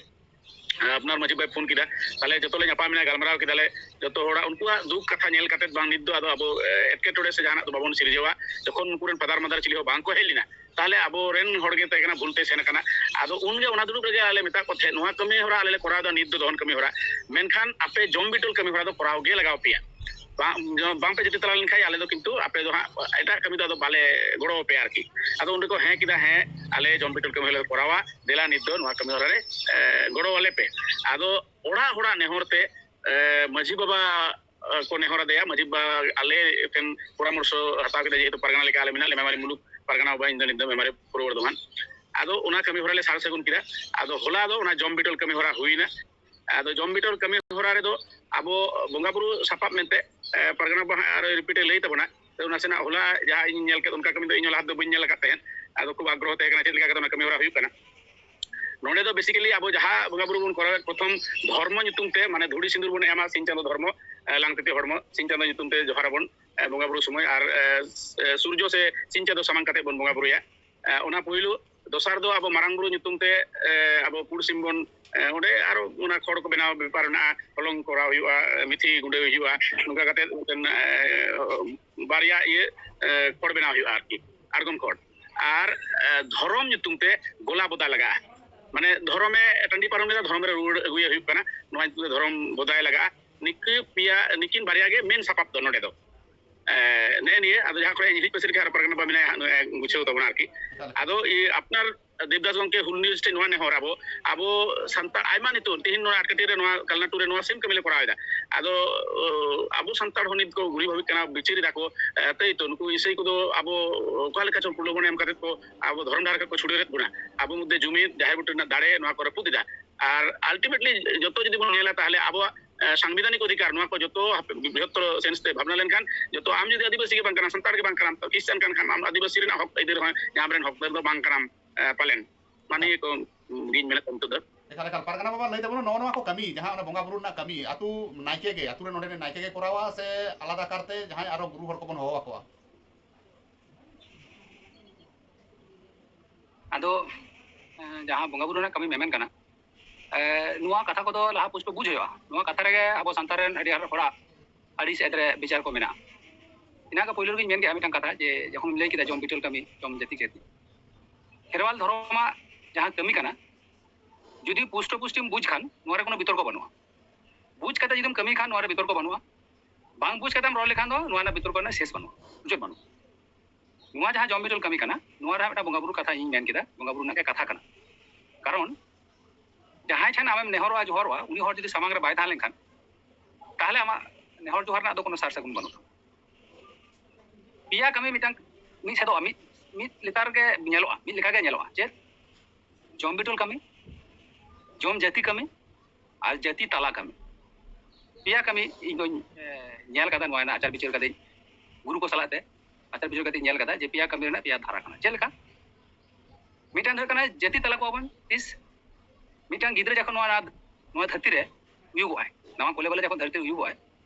ᱟᱯᱱᱟᱨ ᱢᱟᱹᱡᱷᱤ ᱵᱟᱵᱟᱭ ᱯᱷᱳᱱ ᱠᱮᱫᱟ, ᱛᱟᱦᱞᱮ ᱡᱚᱛᱚ ᱞᱮ ᱧᱟᱯᱟᱢ ᱮᱱᱟ, ᱜᱟᱞᱢᱟᱨᱟᱣ ᱠᱮᱫᱟᱞᱮ ᱡᱚᱛᱚ ᱦᱚᱲᱟᱜ ᱩᱱᱠᱩᱣᱟᱜ ᱫᱩᱠ ᱠᱟᱛᱷᱟ ᱧᱮᱞ ᱠᱟᱛᱮ, ᱵᱟᱝ, ᱱᱤᱛ ᱫᱚ ᱟᱫᱚ ᱟᱵᱚ ᱮᱴᱠᱮᱴᱚᱬᱮ ᱥᱮ ᱡᱟᱦᱟᱱᱟᱜ ᱫᱚ ᱵᱟᱵᱚᱱ ᱥᱤᱨᱡᱟᱹᱣᱟ᱾ ᱡᱚᱠᱷᱚᱱ ᱩᱱᱠᱩ ᱨᱮᱱ ᱯᱷᱟᱫᱟᱨ ᱢᱟᱫᱟᱨ ᱪᱤᱞᱤ ᱦᱚᱸ ᱵᱟᱝ ᱠᱚ ᱦᱮᱡ ᱞᱮᱱᱟ, ᱛᱟᱦᱞᱮ ᱟᱵᱚᱨᱮᱱ ᱦᱚᱲ ᱜᱮ ᱛᱟᱦᱮᱸ ᱠᱟᱱᱟ, ᱵᱷᱩᱞ ᱛᱮ ᱥᱮᱱ ᱟᱠᱟᱱᱟ᱾ ᱟᱫᱚ ᱩᱱᱜᱮ ᱚᱱᱟ ᱫᱩᱲᱩᱵ ᱨᱮᱜᱮ ᱟᱞᱮ ᱢᱮᱛᱟᱜ ᱠᱚ ᱛᱟᱦᱮᱸᱫ, "ᱱᱚᱣᱟ ᱠᱟᱹᱢᱤ ᱦᱚᱨᱟ ᱟᱞᱮ ᱞᱮ ᱠᱚᱨᱟᱣ ᱮᱫᱟ, ᱱᱤᱛ ᱫᱚ ᱫᱚᱦᱚᱱ ᱠᱟᱹᱢᱤ ᱦᱚᱨᱟ, ᱢᱮᱱᱠᱷᱟᱱ ᱟᱯᱮ ᱡᱚᱢ ᱵᱤᱴᱚᱞ ᱠᱟᱹᱢᱤ ᱦᱚᱨᱟ ᱫᱚ ᱠᱚᱨᱟᱣ ᱜᱮ ᱞᱟᱜᱟᱣ ᱯᱮᱭᱟ᱾ ᱵᱟᱝ, ᱵᱟᱝ ᱯᱮ ᱡᱩᱴᱤ ᱛᱟᱞᱟ ᱞᱮᱱᱠᱷᱟᱱ ᱟᱞᱮ ᱫᱚ ᱠᱤᱱᱛᱩ ᱟᱯᱮ ᱫᱚ ᱦᱟᱸᱜ ᱮᱴᱟᱜ ᱠᱟᱹᱢᱤ ᱫᱚ ᱟᱫᱚ ᱵᱟᱞᱮ ᱜᱚᱲᱚ ᱟᱯᱮᱭᱟ ᱟᱨᱠᱤ᱾" ᱟᱫᱚ ᱩᱱ ᱨᱮᱠᱚ ᱦᱮᱸ ᱠᱮᱫᱟ, "ᱦᱮᱸ, ᱟᱞᱮ ᱡᱚᱢ ᱵᱤᱴᱚᱞ ᱠᱟᱹᱢᱤ ᱦᱚᱨᱟ ᱞᱮ ᱠᱚᱨᱟᱣᱟ, ᱫᱮᱞᱟ ᱱᱤᱛ ᱫᱚ ᱱᱚᱣᱟ ᱠᱟᱹᱢᱤ ᱦᱚᱨᱟ ᱨᱮ ᱜᱚᱲᱚ ᱟᱞᱮ ᱯᱮ᱾" ᱟᱫᱚ ᱚᱲᱟᱜ ᱦᱚᱲᱟᱜ ᱱᱮᱦᱚᱨ ᱛᱮ ᱢᱟᱹᱡᱷᱤ ᱵᱟᱵᱟ ᱠᱚ ᱱᱮᱦᱚᱨ ᱟᱫᱮᱭᱟ᱾ ᱢᱟᱹᱡᱷᱤ ᱵᱟᱵᱟ ᱟᱞᱮ ᱴᱷᱮᱱ ᱯᱚᱨᱟᱢᱚᱨᱥᱚ ᱦᱟᱛᱟᱣ ᱠᱮᱫᱟ, ᱡᱮᱦᱮᱛᱩ ᱯᱟᱨᱜᱟᱱᱟ ᱞᱮᱠᱟ ᱟᱞᱮ ᱢᱮᱱᱟᱜ ᱞᱮᱭᱟ, ᱢᱮᱢᱟᱨᱤ ᱢᱩᱞᱩᱠ ᱯᱟᱨᱜᱟᱱᱟ ᱵᱟᱵᱟ, ᱤᱧ ᱫᱚ ᱱᱤᱛ ᱫᱚ ᱢᱮᱢᱟᱨᱤ ᱯᱩᱨᱵᱚ ᱵᱚᱨᱫᱷᱚᱢᱟᱱ᱾ ᱟᱫᱚ ᱚᱱᱟ ᱠᱟᱹᱢᱤ ᱦᱚᱨᱟ ᱞᱮ ᱥᱟᱨ ᱥᱟᱹᱜᱩᱱ ᱠᱮᱫᱟ᱾ ᱟᱫᱚ ᱦᱚᱞᱟ ᱫᱚ ᱚᱱᱟ ᱡᱚᱢ ᱵᱤᱴᱚᱞ ᱠᱟᱹᱢᱤ ᱦᱚᱨᱟ ᱦᱩᱭᱱᱟ᱾ ᱟᱫᱚ ᱡᱚᱢ ᱵᱤᱴᱚᱞ ᱠᱟᱹᱢᱤ ᱦᱚᱨᱟ ᱨᱮᱫᱚ ᱟᱵᱚ ᱵᱚᱸᱜᱟ ᱵᱩᱨᱩ ᱥᱟᱯᱟᱵ ᱢᱮᱱᱛᱮ, ᱯᱟᱨᱜᱟᱱᱟ ᱵᱟᱵᱟ ᱦᱟᱸᱜ ᱟᱨᱚ ᱨᱤᱯᱤᱴ ᱮ ᱞᱟᱹᱭ ᱛᱟᱵᱚᱱᱟ, ᱛᱚ ᱱᱟᱥᱮᱱᱟᱜ ᱦᱚᱞᱟ ᱡᱟᱦᱟᱸ ᱤᱧ ᱧᱮᱞ ᱠᱮᱫ, ᱚᱱᱠᱟ ᱠᱟᱹᱢᱤ ᱫᱚ ᱤᱧ ᱦᱚᱸ ᱞᱟᱦᱟ ᱫᱚ ᱵᱟᱹᱧ ᱧᱮᱞ ᱟᱠᱟᱫ ᱛᱟᱦᱮᱸᱫ᱾ ᱟᱫᱚ ᱠᱷᱩᱵ ᱟᱜᱽᱨᱚᱦᱚ ᱛᱟᱦᱮᱸ ᱠᱟᱱᱟ, ᱪᱮᱫ ᱞᱮᱠᱟ ᱠᱟᱛᱮ ᱚᱱᱟ ᱠᱟᱹᱢᱤ ᱦᱚᱨᱟ ᱦᱩᱭᱩᱜ ᱠᱟᱱᱟ᱾ ᱱᱚᱰᱮ ᱫᱚ basically ᱟᱵᱚ ᱡᱟᱦᱟᱸ ᱵᱚᱸᱜᱟ ᱵᱩᱨᱩ ᱵᱚᱱ ᱠᱚᱨᱟᱣᱮᱫ, ᱯᱨᱚᱛᱷᱚᱢ ᱫᱷᱚᱨᱢᱚ ᱧᱩᱛᱩᱢ ᱛᱮ, ᱢᱟᱱᱮ ᱫᱷᱩᱲᱤ ᱥᱤᱸᱫᱩᱨ ᱵᱚᱱ ᱮᱢᱟ ᱥᱤᱧ ᱪᱟᱸᱫᱚ ᱫᱷᱚᱨᱢᱚ, ᱞᱟᱝᱛᱤᱛᱤ ᱦᱚᱲᱢᱚ, ᱥᱤᱧ ᱪᱟᱸᱫᱚ ᱧᱩᱛᱩᱢ ᱛᱮ ᱡᱚᱦᱟᱨ ᱟᱵᱚᱱ ᱵᱚᱸᱜᱟ ᱵᱩᱨᱩ ᱥᱚᱢᱚᱭ, ᱟᱨ ᱥᱩᱨᱡᱚ ᱥᱮ ᱥᱤᱧ ᱪᱟᱸᱫᱚ ᱥᱟᱢᱟᱝ ᱠᱟᱛᱮ ᱵᱚᱱ ᱵᱚᱸᱜᱟ ᱵᱩᱨᱩᱭᱟ᱾ ᱚᱱᱟ ᱯᱩᱭᱞᱩ᱾ ᱫᱚᱥᱟᱨ ᱫᱚ ᱟᱵᱚ ᱢᱟᱨᱟᱝ ᱵᱩᱨᱩ ᱧᱩᱛᱩᱢ ᱛᱮ ᱟᱵᱚ ᱯᱩᱲ ᱥᱤᱢ ᱵᱚᱱ, ᱚᱸᱰᱮ ᱟᱨᱚ ᱚᱱᱟ ᱠᱷᱚᱲ ᱠᱚ ᱵᱮᱱᱟᱣ ᱵᱮᱯᱟᱨ ᱢᱮᱱᱟᱜᱼᱟ, ᱦᱚᱞᱚᱝ ᱠᱚᱨᱟᱣ ᱦᱩᱭᱩᱜᱼᱟ, ᱢᱤᱛᱷᱤ ᱜᱩᱸᱰᱟᱹ ᱦᱩᱭᱩᱜᱼᱟ, ᱱᱚᱝᱠᱟ ᱠᱟᱛᱮ ᱢᱤᱫᱴᱮᱱ ᱵᱟᱨᱭᱟ ᱤᱭᱟᱹ ᱠᱷᱚᱲ ᱵᱮᱱᱟᱣ ᱦᱩᱭᱩᱜᱼᱟ ᱟᱨᱠᱤ, ᱟᱬᱜᱚᱢ ᱠᱷᱚᱲ᱾ ᱟᱨ ᱫᱷᱚᱨᱚᱢ ᱧᱩᱛᱩᱢ ᱛᱮ ᱜᱚᱞᱟ ᱵᱚᱫᱟ ᱞᱟᱜᱟᱜᱼᱟ᱾ ᱢᱟᱱᱮ ᱫᱷᱚᱨᱚᱢᱮ ᱴᱟᱺᱰᱤ ᱯᱟᱨᱚᱢ ᱞᱮᱫᱟ, ᱫᱷᱚᱨᱚᱢ ᱨᱮ ᱨᱩᱣᱟᱹᱲ ᱟᱹᱜᱩᱭᱮ ᱦᱩᱭᱩᱜ ᱠᱟᱱᱟ, ᱱᱚᱣᱟ ᱧᱩᱛᱩᱢ ᱛᱮ ᱫᱷᱚᱨᱚᱢ ᱵᱚᱫᱟᱭ ᱞᱟᱜᱟᱜᱼᱟ᱾ ᱱᱤᱠᱟᱹ ᱯᱮᱭᱟ, ᱱᱤᱠᱤᱱ ᱵᱟᱨᱭᱟ ᱜᱮ ᱢᱮᱱ ᱥᱟᱯᱟᱵ ᱫᱚ ᱱᱚᱰᱮ ᱫᱚ᱾ ᱮ, ᱱᱮᱜᱼᱮ ᱱᱤᱭᱟᱹ, ᱟᱫᱚ ᱡᱟᱦᱟᱸ ᱠᱚᱨᱮ ᱤᱧ ᱦᱤᱡᱩᱜ ᱯᱟᱹᱥᱤᱨ ᱜᱮ ᱟᱨ ᱯᱟᱨᱜᱟᱱᱟ ᱵᱟ ᱢᱮᱱᱟᱭᱟ ᱦᱟᱸᱜ, ᱱᱚᱜᱼᱚᱭ ᱜᱩᱪᱷᱟᱹᱣ ᱛᱟᱵᱚᱱᱟ ᱟᱨᱠᱤ᱾ ᱮᱠᱟᱞ᱾ ᱟᱫᱚ ᱤᱭᱟᱹ, ᱟᱯᱱᱟᱨ ᱫᱮᱵᱽᱫᱟᱥ ᱜᱚᱢᱠᱮ ᱦᱩᱞ ᱱᱤᱭᱩᱡᱽ ᱴᱷᱮᱱ ᱱᱚᱣᱟ ᱱᱮᱦᱚᱨ, ᱟᱵᱚ, ᱟᱵᱚ ᱥᱟᱱᱛᱟᱲ ᱟᱭᱢᱟ ᱱᱤᱛᱚᱜ ᱛᱤᱦᱤᱧ ᱱᱚᱣᱟ ᱟᱴᱠᱟᱴᱤ ᱨᱮ, ᱱᱚᱣᱟ ᱠᱟᱞᱱᱟᱴᱩ ᱨᱮ ᱱᱚᱣᱟ ᱥᱮᱢ ᱠᱟᱹᱢᱤ ᱞᱮ ᱠᱚᱨᱟᱣ ᱮᱫᱟ᱾ ᱟᱫᱚ, ᱚ, ᱟᱵᱚ ᱥᱟᱱᱛᱟᱲ ᱦᱚᱸ ᱱᱤᱛ ᱠᱚ ᱜᱩᱨᱤ ᱵᱷᱟᱹᱵᱤᱜ ᱠᱟᱱᱟ, ᱵᱤᱪᱟᱹᱨ ᱮᱫᱟ ᱠᱚ, ᱮ, ᱛᱟᱹᱭ ᱛᱚ ᱱᱩᱠᱩ ᱤᱥᱟᱹᱭ ᱠᱚᱫᱚ ᱟᱵᱚ ᱚᱠᱟ ᱞᱮᱠᱟ ᱪᱚᱝ ᱯᱨᱚᱞᱳᱵᱷᱚᱱ ᱮᱢ ᱠᱟᱛᱮ ᱠᱚ ᱟᱵᱚ ᱫᱷᱚᱨᱚᱢ ᱰᱟᱦᱟᱨ ᱠᱚ ᱪᱷᱩᱰᱟᱹᱨᱮᱫ ᱵᱚᱱᱟ᱾ ᱟᱵᱚ ᱢᱚᱫᱽᱫᱷᱮ ᱡᱩᱢᱤᱫ, ᱡᱟᱦᱮᱨ ᱵᱩᱴᱟᱹ ᱨᱮᱱᱟᱜ ᱫᱟᱲᱮ, ᱱᱚᱣᱟ ᱠᱚ ᱨᱟᱹᱯᱩᱫ ᱮᱫᱟ᱾ ᱟᱨ ultimately ᱡᱚᱛᱚ ᱡᱩᱫᱤ ᱵᱚᱱ ᱧᱮᱞᱟ, ᱛᱟᱦᱚᱞᱮ ᱟᱵᱚᱣᱟᱜ, ᱮ, ᱥᱟᱝᱵᱤᱫᱷᱟᱱᱤᱠ ᱚᱫᱷᱤᱠᱟᱨ, ᱱᱚᱣᱟ ᱠᱚ ᱡᱚᱛᱚ ᱦᱟᱯ-, ᱵᱨᱤᱦᱚᱛᱛᱚᱨ sense ᱛᱮ ᱵᱷᱟᱵᱽᱱᱟ ᱞᱮᱱᱠᱷᱟᱱ, ᱡᱚᱛᱚ ᱟᱢ ᱡᱩᱫᱤ ᱟᱹᱫᱤᱵᱟᱹᱥᱤ ᱜᱮ ᱵᱟᱝ ᱠᱟᱱᱟᱢ, ᱥᱟᱱᱛᱟᱲ ᱜᱮ ᱵᱟᱝ ᱠᱟᱱᱟᱢ, ᱛᱚ ᱠᱷᱨᱤᱥᱪᱟᱱ ᱠᱟᱱ ᱠᱷᱟᱱ ᱟᱢ ᱟᱹᱫᱤᱵᱟᱹᱥᱤ ᱨᱮᱱᱟᱜ ᱦᱚᱠ ᱟᱹᱭᱫᱟᱹᱨ ᱦᱚᱸ ᱧᱟᱢ ᱨᱮᱱ ᱦᱚᱠᱫᱟᱨ ᱫᱚ ᱵᱟᱝ ᱠᱟᱱᱟᱢ, ᱮ, ᱯᱟᱞᱮᱱ᱾ ᱢᱟ ᱱᱤᱭᱟᱹ ᱠᱚ ᱜᱤᱧ ᱢᱮᱱᱮᱫ ᱛᱟᱦᱮᱸ ᱱᱤᱛᱚᱜ ᱫᱚ᱾ ᱮᱠᱟᱞ, ᱮᱠᱟᱞ᱾ ᱯᱟᱨᱜᱟᱱᱟ ᱵᱟᱵᱟ ᱞᱟᱹᱭ ᱛᱟᱵᱚᱱᱟ, ᱱᱚᱜᱼᱚ ᱱᱚᱣᱟ ᱠᱚ ᱠᱟᱹᱢᱤ, ᱡᱟᱦᱟᱸ ᱚᱱᱟ ᱵᱚᱸᱜᱟ ᱵᱩᱨᱩ ᱨᱮᱱᱟᱜ ᱠᱟᱹᱢᱤ, ᱟᱹᱛᱩ ᱱᱟᱭᱠᱮ ᱜᱮ, ᱟᱹᱛᱩ ᱨᱮ ᱱᱚᱰᱮ ᱨᱮᱱ ᱱᱟᱭᱠᱮ ᱜᱮ ᱠᱚᱨᱟᱣᱟ ᱥᱮ ᱟᱞᱟᱫᱟ ᱠᱟᱨᱛᱮ ᱡᱟᱦᱟᱸᱭ ᱟᱨᱚ ᱜᱩᱨᱩ ᱦᱚᱲ ᱠᱚᱵᱚᱱ ᱦᱚᱦᱚ ᱟᱠᱚᱣᱟ? ᱟᱫᱚ, ᱮᱸ, ᱡᱟᱦᱟᱸ ᱵᱚᱸᱜᱟ ᱵᱩᱨᱩ ᱨᱮᱱᱟᱜ ᱠᱟᱹᱢᱤ ᱢᱮᱢᱮᱱ ᱠᱟᱱᱟ, ᱮᱸ, ᱱᱚᱣᱟ ᱠᱟᱛᱷᱟ ᱠᱚᱫᱚ ᱞᱟᱦᱟ ᱯᱩᱥᱴᱟᱹ ᱵᱩᱡᱽ ᱦᱩᱭᱩᱜᱼᱟ᱾ ᱱᱚᱣᱟ ᱠᱟᱛᱷᱟ ᱨᱮᱜᱮ ᱟᱵᱚ ᱥᱟᱱᱛᱟᱲ ᱨᱮᱱ ᱟᱹᱰᱤ ᱦᱚᱲᱟᱜ ᱟᱹᱲᱤᱥ ᱮᱫ ᱨᱮ ᱵᱤᱪᱟᱨ ᱠᱚ ᱢᱮᱱᱟᱜᱼᱟ᱾ ᱤᱱᱟᱹᱜ ᱜᱮ ᱯᱳᱭᱞᱳ ᱨᱮᱜᱮᱧ ᱢᱮᱱ ᱠᱮᱫᱼᱟ ᱢᱤᱫᱴᱟᱝ ᱠᱟᱛᱷᱟ, ᱡᱮ ᱡᱚᱠᱷᱚᱱ ᱞᱟᱹᱭ ᱠᱮᱫᱟ ᱡᱚᱢ ᱵᱤᱴᱚᱞ ᱠᱟᱹᱢᱤ, ᱡᱚᱢ ᱡᱟᱹᱛᱤ ᱡᱟᱹᱛᱤ, ᱠᱷᱮᱨᱣᱟᱞ ᱫᱷᱚᱨᱚᱢᱟᱜ ᱡᱟᱦᱟᱸ ᱠᱟᱹᱢᱤ ᱠᱟᱱᱟ, ᱡᱩᱫᱤ ᱯᱩᱥᱴᱟᱹ ᱯᱩᱥᱴᱤᱢ ᱵᱩᱡᱽ ᱠᱷᱟᱱ, ᱱᱚᱣᱟ ᱨᱮ ᱠᱳᱱᱳ ᱵᱤᱛᱚᱨᱠᱚ ᱵᱟᱹᱱᱩᱜᱼᱟ᱾ ᱵᱩᱡᱽ ᱠᱟᱛᱮ ᱡᱩᱫᱤᱢ ᱠᱟᱹᱢᱤ ᱠᱷᱟᱱ, ᱱᱚᱣᱟ ᱨᱮ ᱵᱤᱛᱚᱨᱠᱚ ᱵᱟᱹᱱᱩᱜᱼᱟ᱾ ᱵᱟᱝ ᱵᱩᱡᱽ ᱠᱟᱛᱮᱢ ᱨᱚᱲ ᱞᱮᱠᱷᱟᱱ ᱫᱚ ᱱᱚᱣᱟ ᱨᱮᱱᱟᱜ ᱵᱤᱛᱚᱨᱠᱚ ᱨᱮᱱᱟᱜ ᱥᱮᱥ ᱵᱟᱹᱱᱩᱜᱼᱟ, ᱢᱩᱪᱟᱹᱫ ᱵᱟᱹᱱᱩᱜᱼᱟ᱾ ᱱᱚᱣᱟ ᱡᱟᱦᱟᱸ ᱡᱚᱢ ᱵᱤᱴᱚᱞ ᱠᱟᱹᱢᱤ ᱠᱟᱱᱟ, ᱱᱚᱣᱟ ᱨᱮ ᱢᱤᱫᱴᱟᱝ ᱵᱚᱸᱜᱟ ᱵᱩᱨᱩ ᱠᱟᱛᱷᱟ ᱤᱧ ᱢᱮᱱ ᱠᱮᱫᱟ, ᱵᱚᱸᱜᱟ ᱵᱩᱨᱩ ᱨᱮᱱᱟᱜ ᱜᱮ ᱠᱟᱛᱷᱟ ᱠᱟᱱᱟ᱾ ᱠᱟᱨᱚᱱ ᱡᱟᱦᱟᱸᱭ ᱴᱷᱮᱱ ᱟᱢᱮᱢ ᱱᱮᱦᱚᱨᱚᱜᱼᱟ, ᱡᱚᱦᱟᱨᱚᱜᱼᱟ, ᱩᱱᱤ ᱦᱚᱲ ᱡᱩᱫᱤ ᱥᱟᱢᱟᱝ ᱨᱮ ᱵᱟᱭ ᱛᱟᱦᱮᱸ ᱞᱮᱱᱠᱷᱟᱱ, ᱛᱟᱦᱚᱞᱮ ᱟᱢᱟᱜ ᱱᱮᱦᱚᱨ ᱡᱚᱦᱟᱨ ᱨᱮᱱᱟᱜ ᱫᱚ ᱠᱳᱱᱳ ᱥᱟᱨ ᱥᱟᱹᱜᱩᱱ ᱵᱟᱹᱱᱩᱜ ᱛᱟᱢᱟ᱾ ᱯᱮᱭᱟ ᱠᱟᱹᱢᱤ ᱢᱤᱫᱴᱟᱝ ᱢᱤᱫ ᱥᱮᱫᱚᱜᱼᱟ, ᱢᱤᱫ, ᱢᱤᱫ ᱞᱮᱛᱟᱲ ᱜᱮ ᱧᱮᱞᱚᱜᱼᱟ, ᱢᱤᱫ ᱞᱮᱠᱟ ᱜᱮ ᱧᱮᱞᱚᱜᱼᱟ᱾ ᱪᱮᱫ? ᱡᱚᱢ ᱵᱤᱴᱚᱞ ᱠᱟᱹᱢᱤ, ᱡᱚᱢ ᱡᱟᱹᱛᱤ ᱠᱟᱹᱢᱤ, ᱟᱨ ᱡᱟᱹᱛᱤ ᱛᱟᱞᱟ ᱠᱟᱹᱢᱤ᱾ ᱯᱮᱭᱟ ᱠᱟᱹᱢᱤ ᱤᱧ ᱫᱚᱧ, ᱮ, ᱧᱮᱞ ᱠᱟᱫᱟ, ᱱᱚᱣᱟ ᱨᱮᱱᱟᱜ ᱟᱪᱟᱨ ᱵᱤᱪᱟᱹᱨ ᱠᱟᱛᱮᱧ, ᱜᱩᱨᱩ ᱠᱚ ᱥᱟᱞᱟᱜ ᱛᱮ ᱟᱪᱟᱨ ᱵᱤᱪᱟᱹᱨ ᱠᱟᱛᱮᱧ ᱧᱮᱞ ᱠᱟᱫᱟ ᱡᱮ ᱯᱮᱭᱟ ᱠᱟᱹᱢᱤ ᱨᱮᱱᱟᱜ ᱯᱮᱭᱟ ᱫᱷᱟᱨᱟ ᱠᱟᱱᱟ᱾ ᱪᱮᱫ ᱞᱮᱠᱟ? ᱢᱤᱫᱴᱟᱝ ᱫᱚ ᱦᱩᱭᱩᱜ ᱠᱟᱱᱟ ᱡᱟᱹᱛᱤ ᱛᱟᱞᱟ ᱠᱚᱣᱟ ᱵᱚᱱ᱾ ᱛᱤᱥ ᱢᱤᱫᱴᱟᱝ ᱜᱤᱫᱽᱨᱟᱹ ᱡᱚᱠᱷᱚᱱ ᱱᱚᱣᱟ, ᱱᱚᱣᱟ ᱫᱷᱟᱹᱨᱛᱤ ᱨᱮ ᱦᱩᱭᱩᱜᱚᱜᱼᱟᱭ, ᱱᱟᱣᱟ ᱠᱚᱞᱮ ᱵᱟᱞᱮ ᱡᱚᱠᱷᱚᱱ ᱫᱷᱟᱹᱨᱛᱤ ᱨᱮ ᱦᱩᱭᱩᱜᱚᱜᱼᱟᱭ,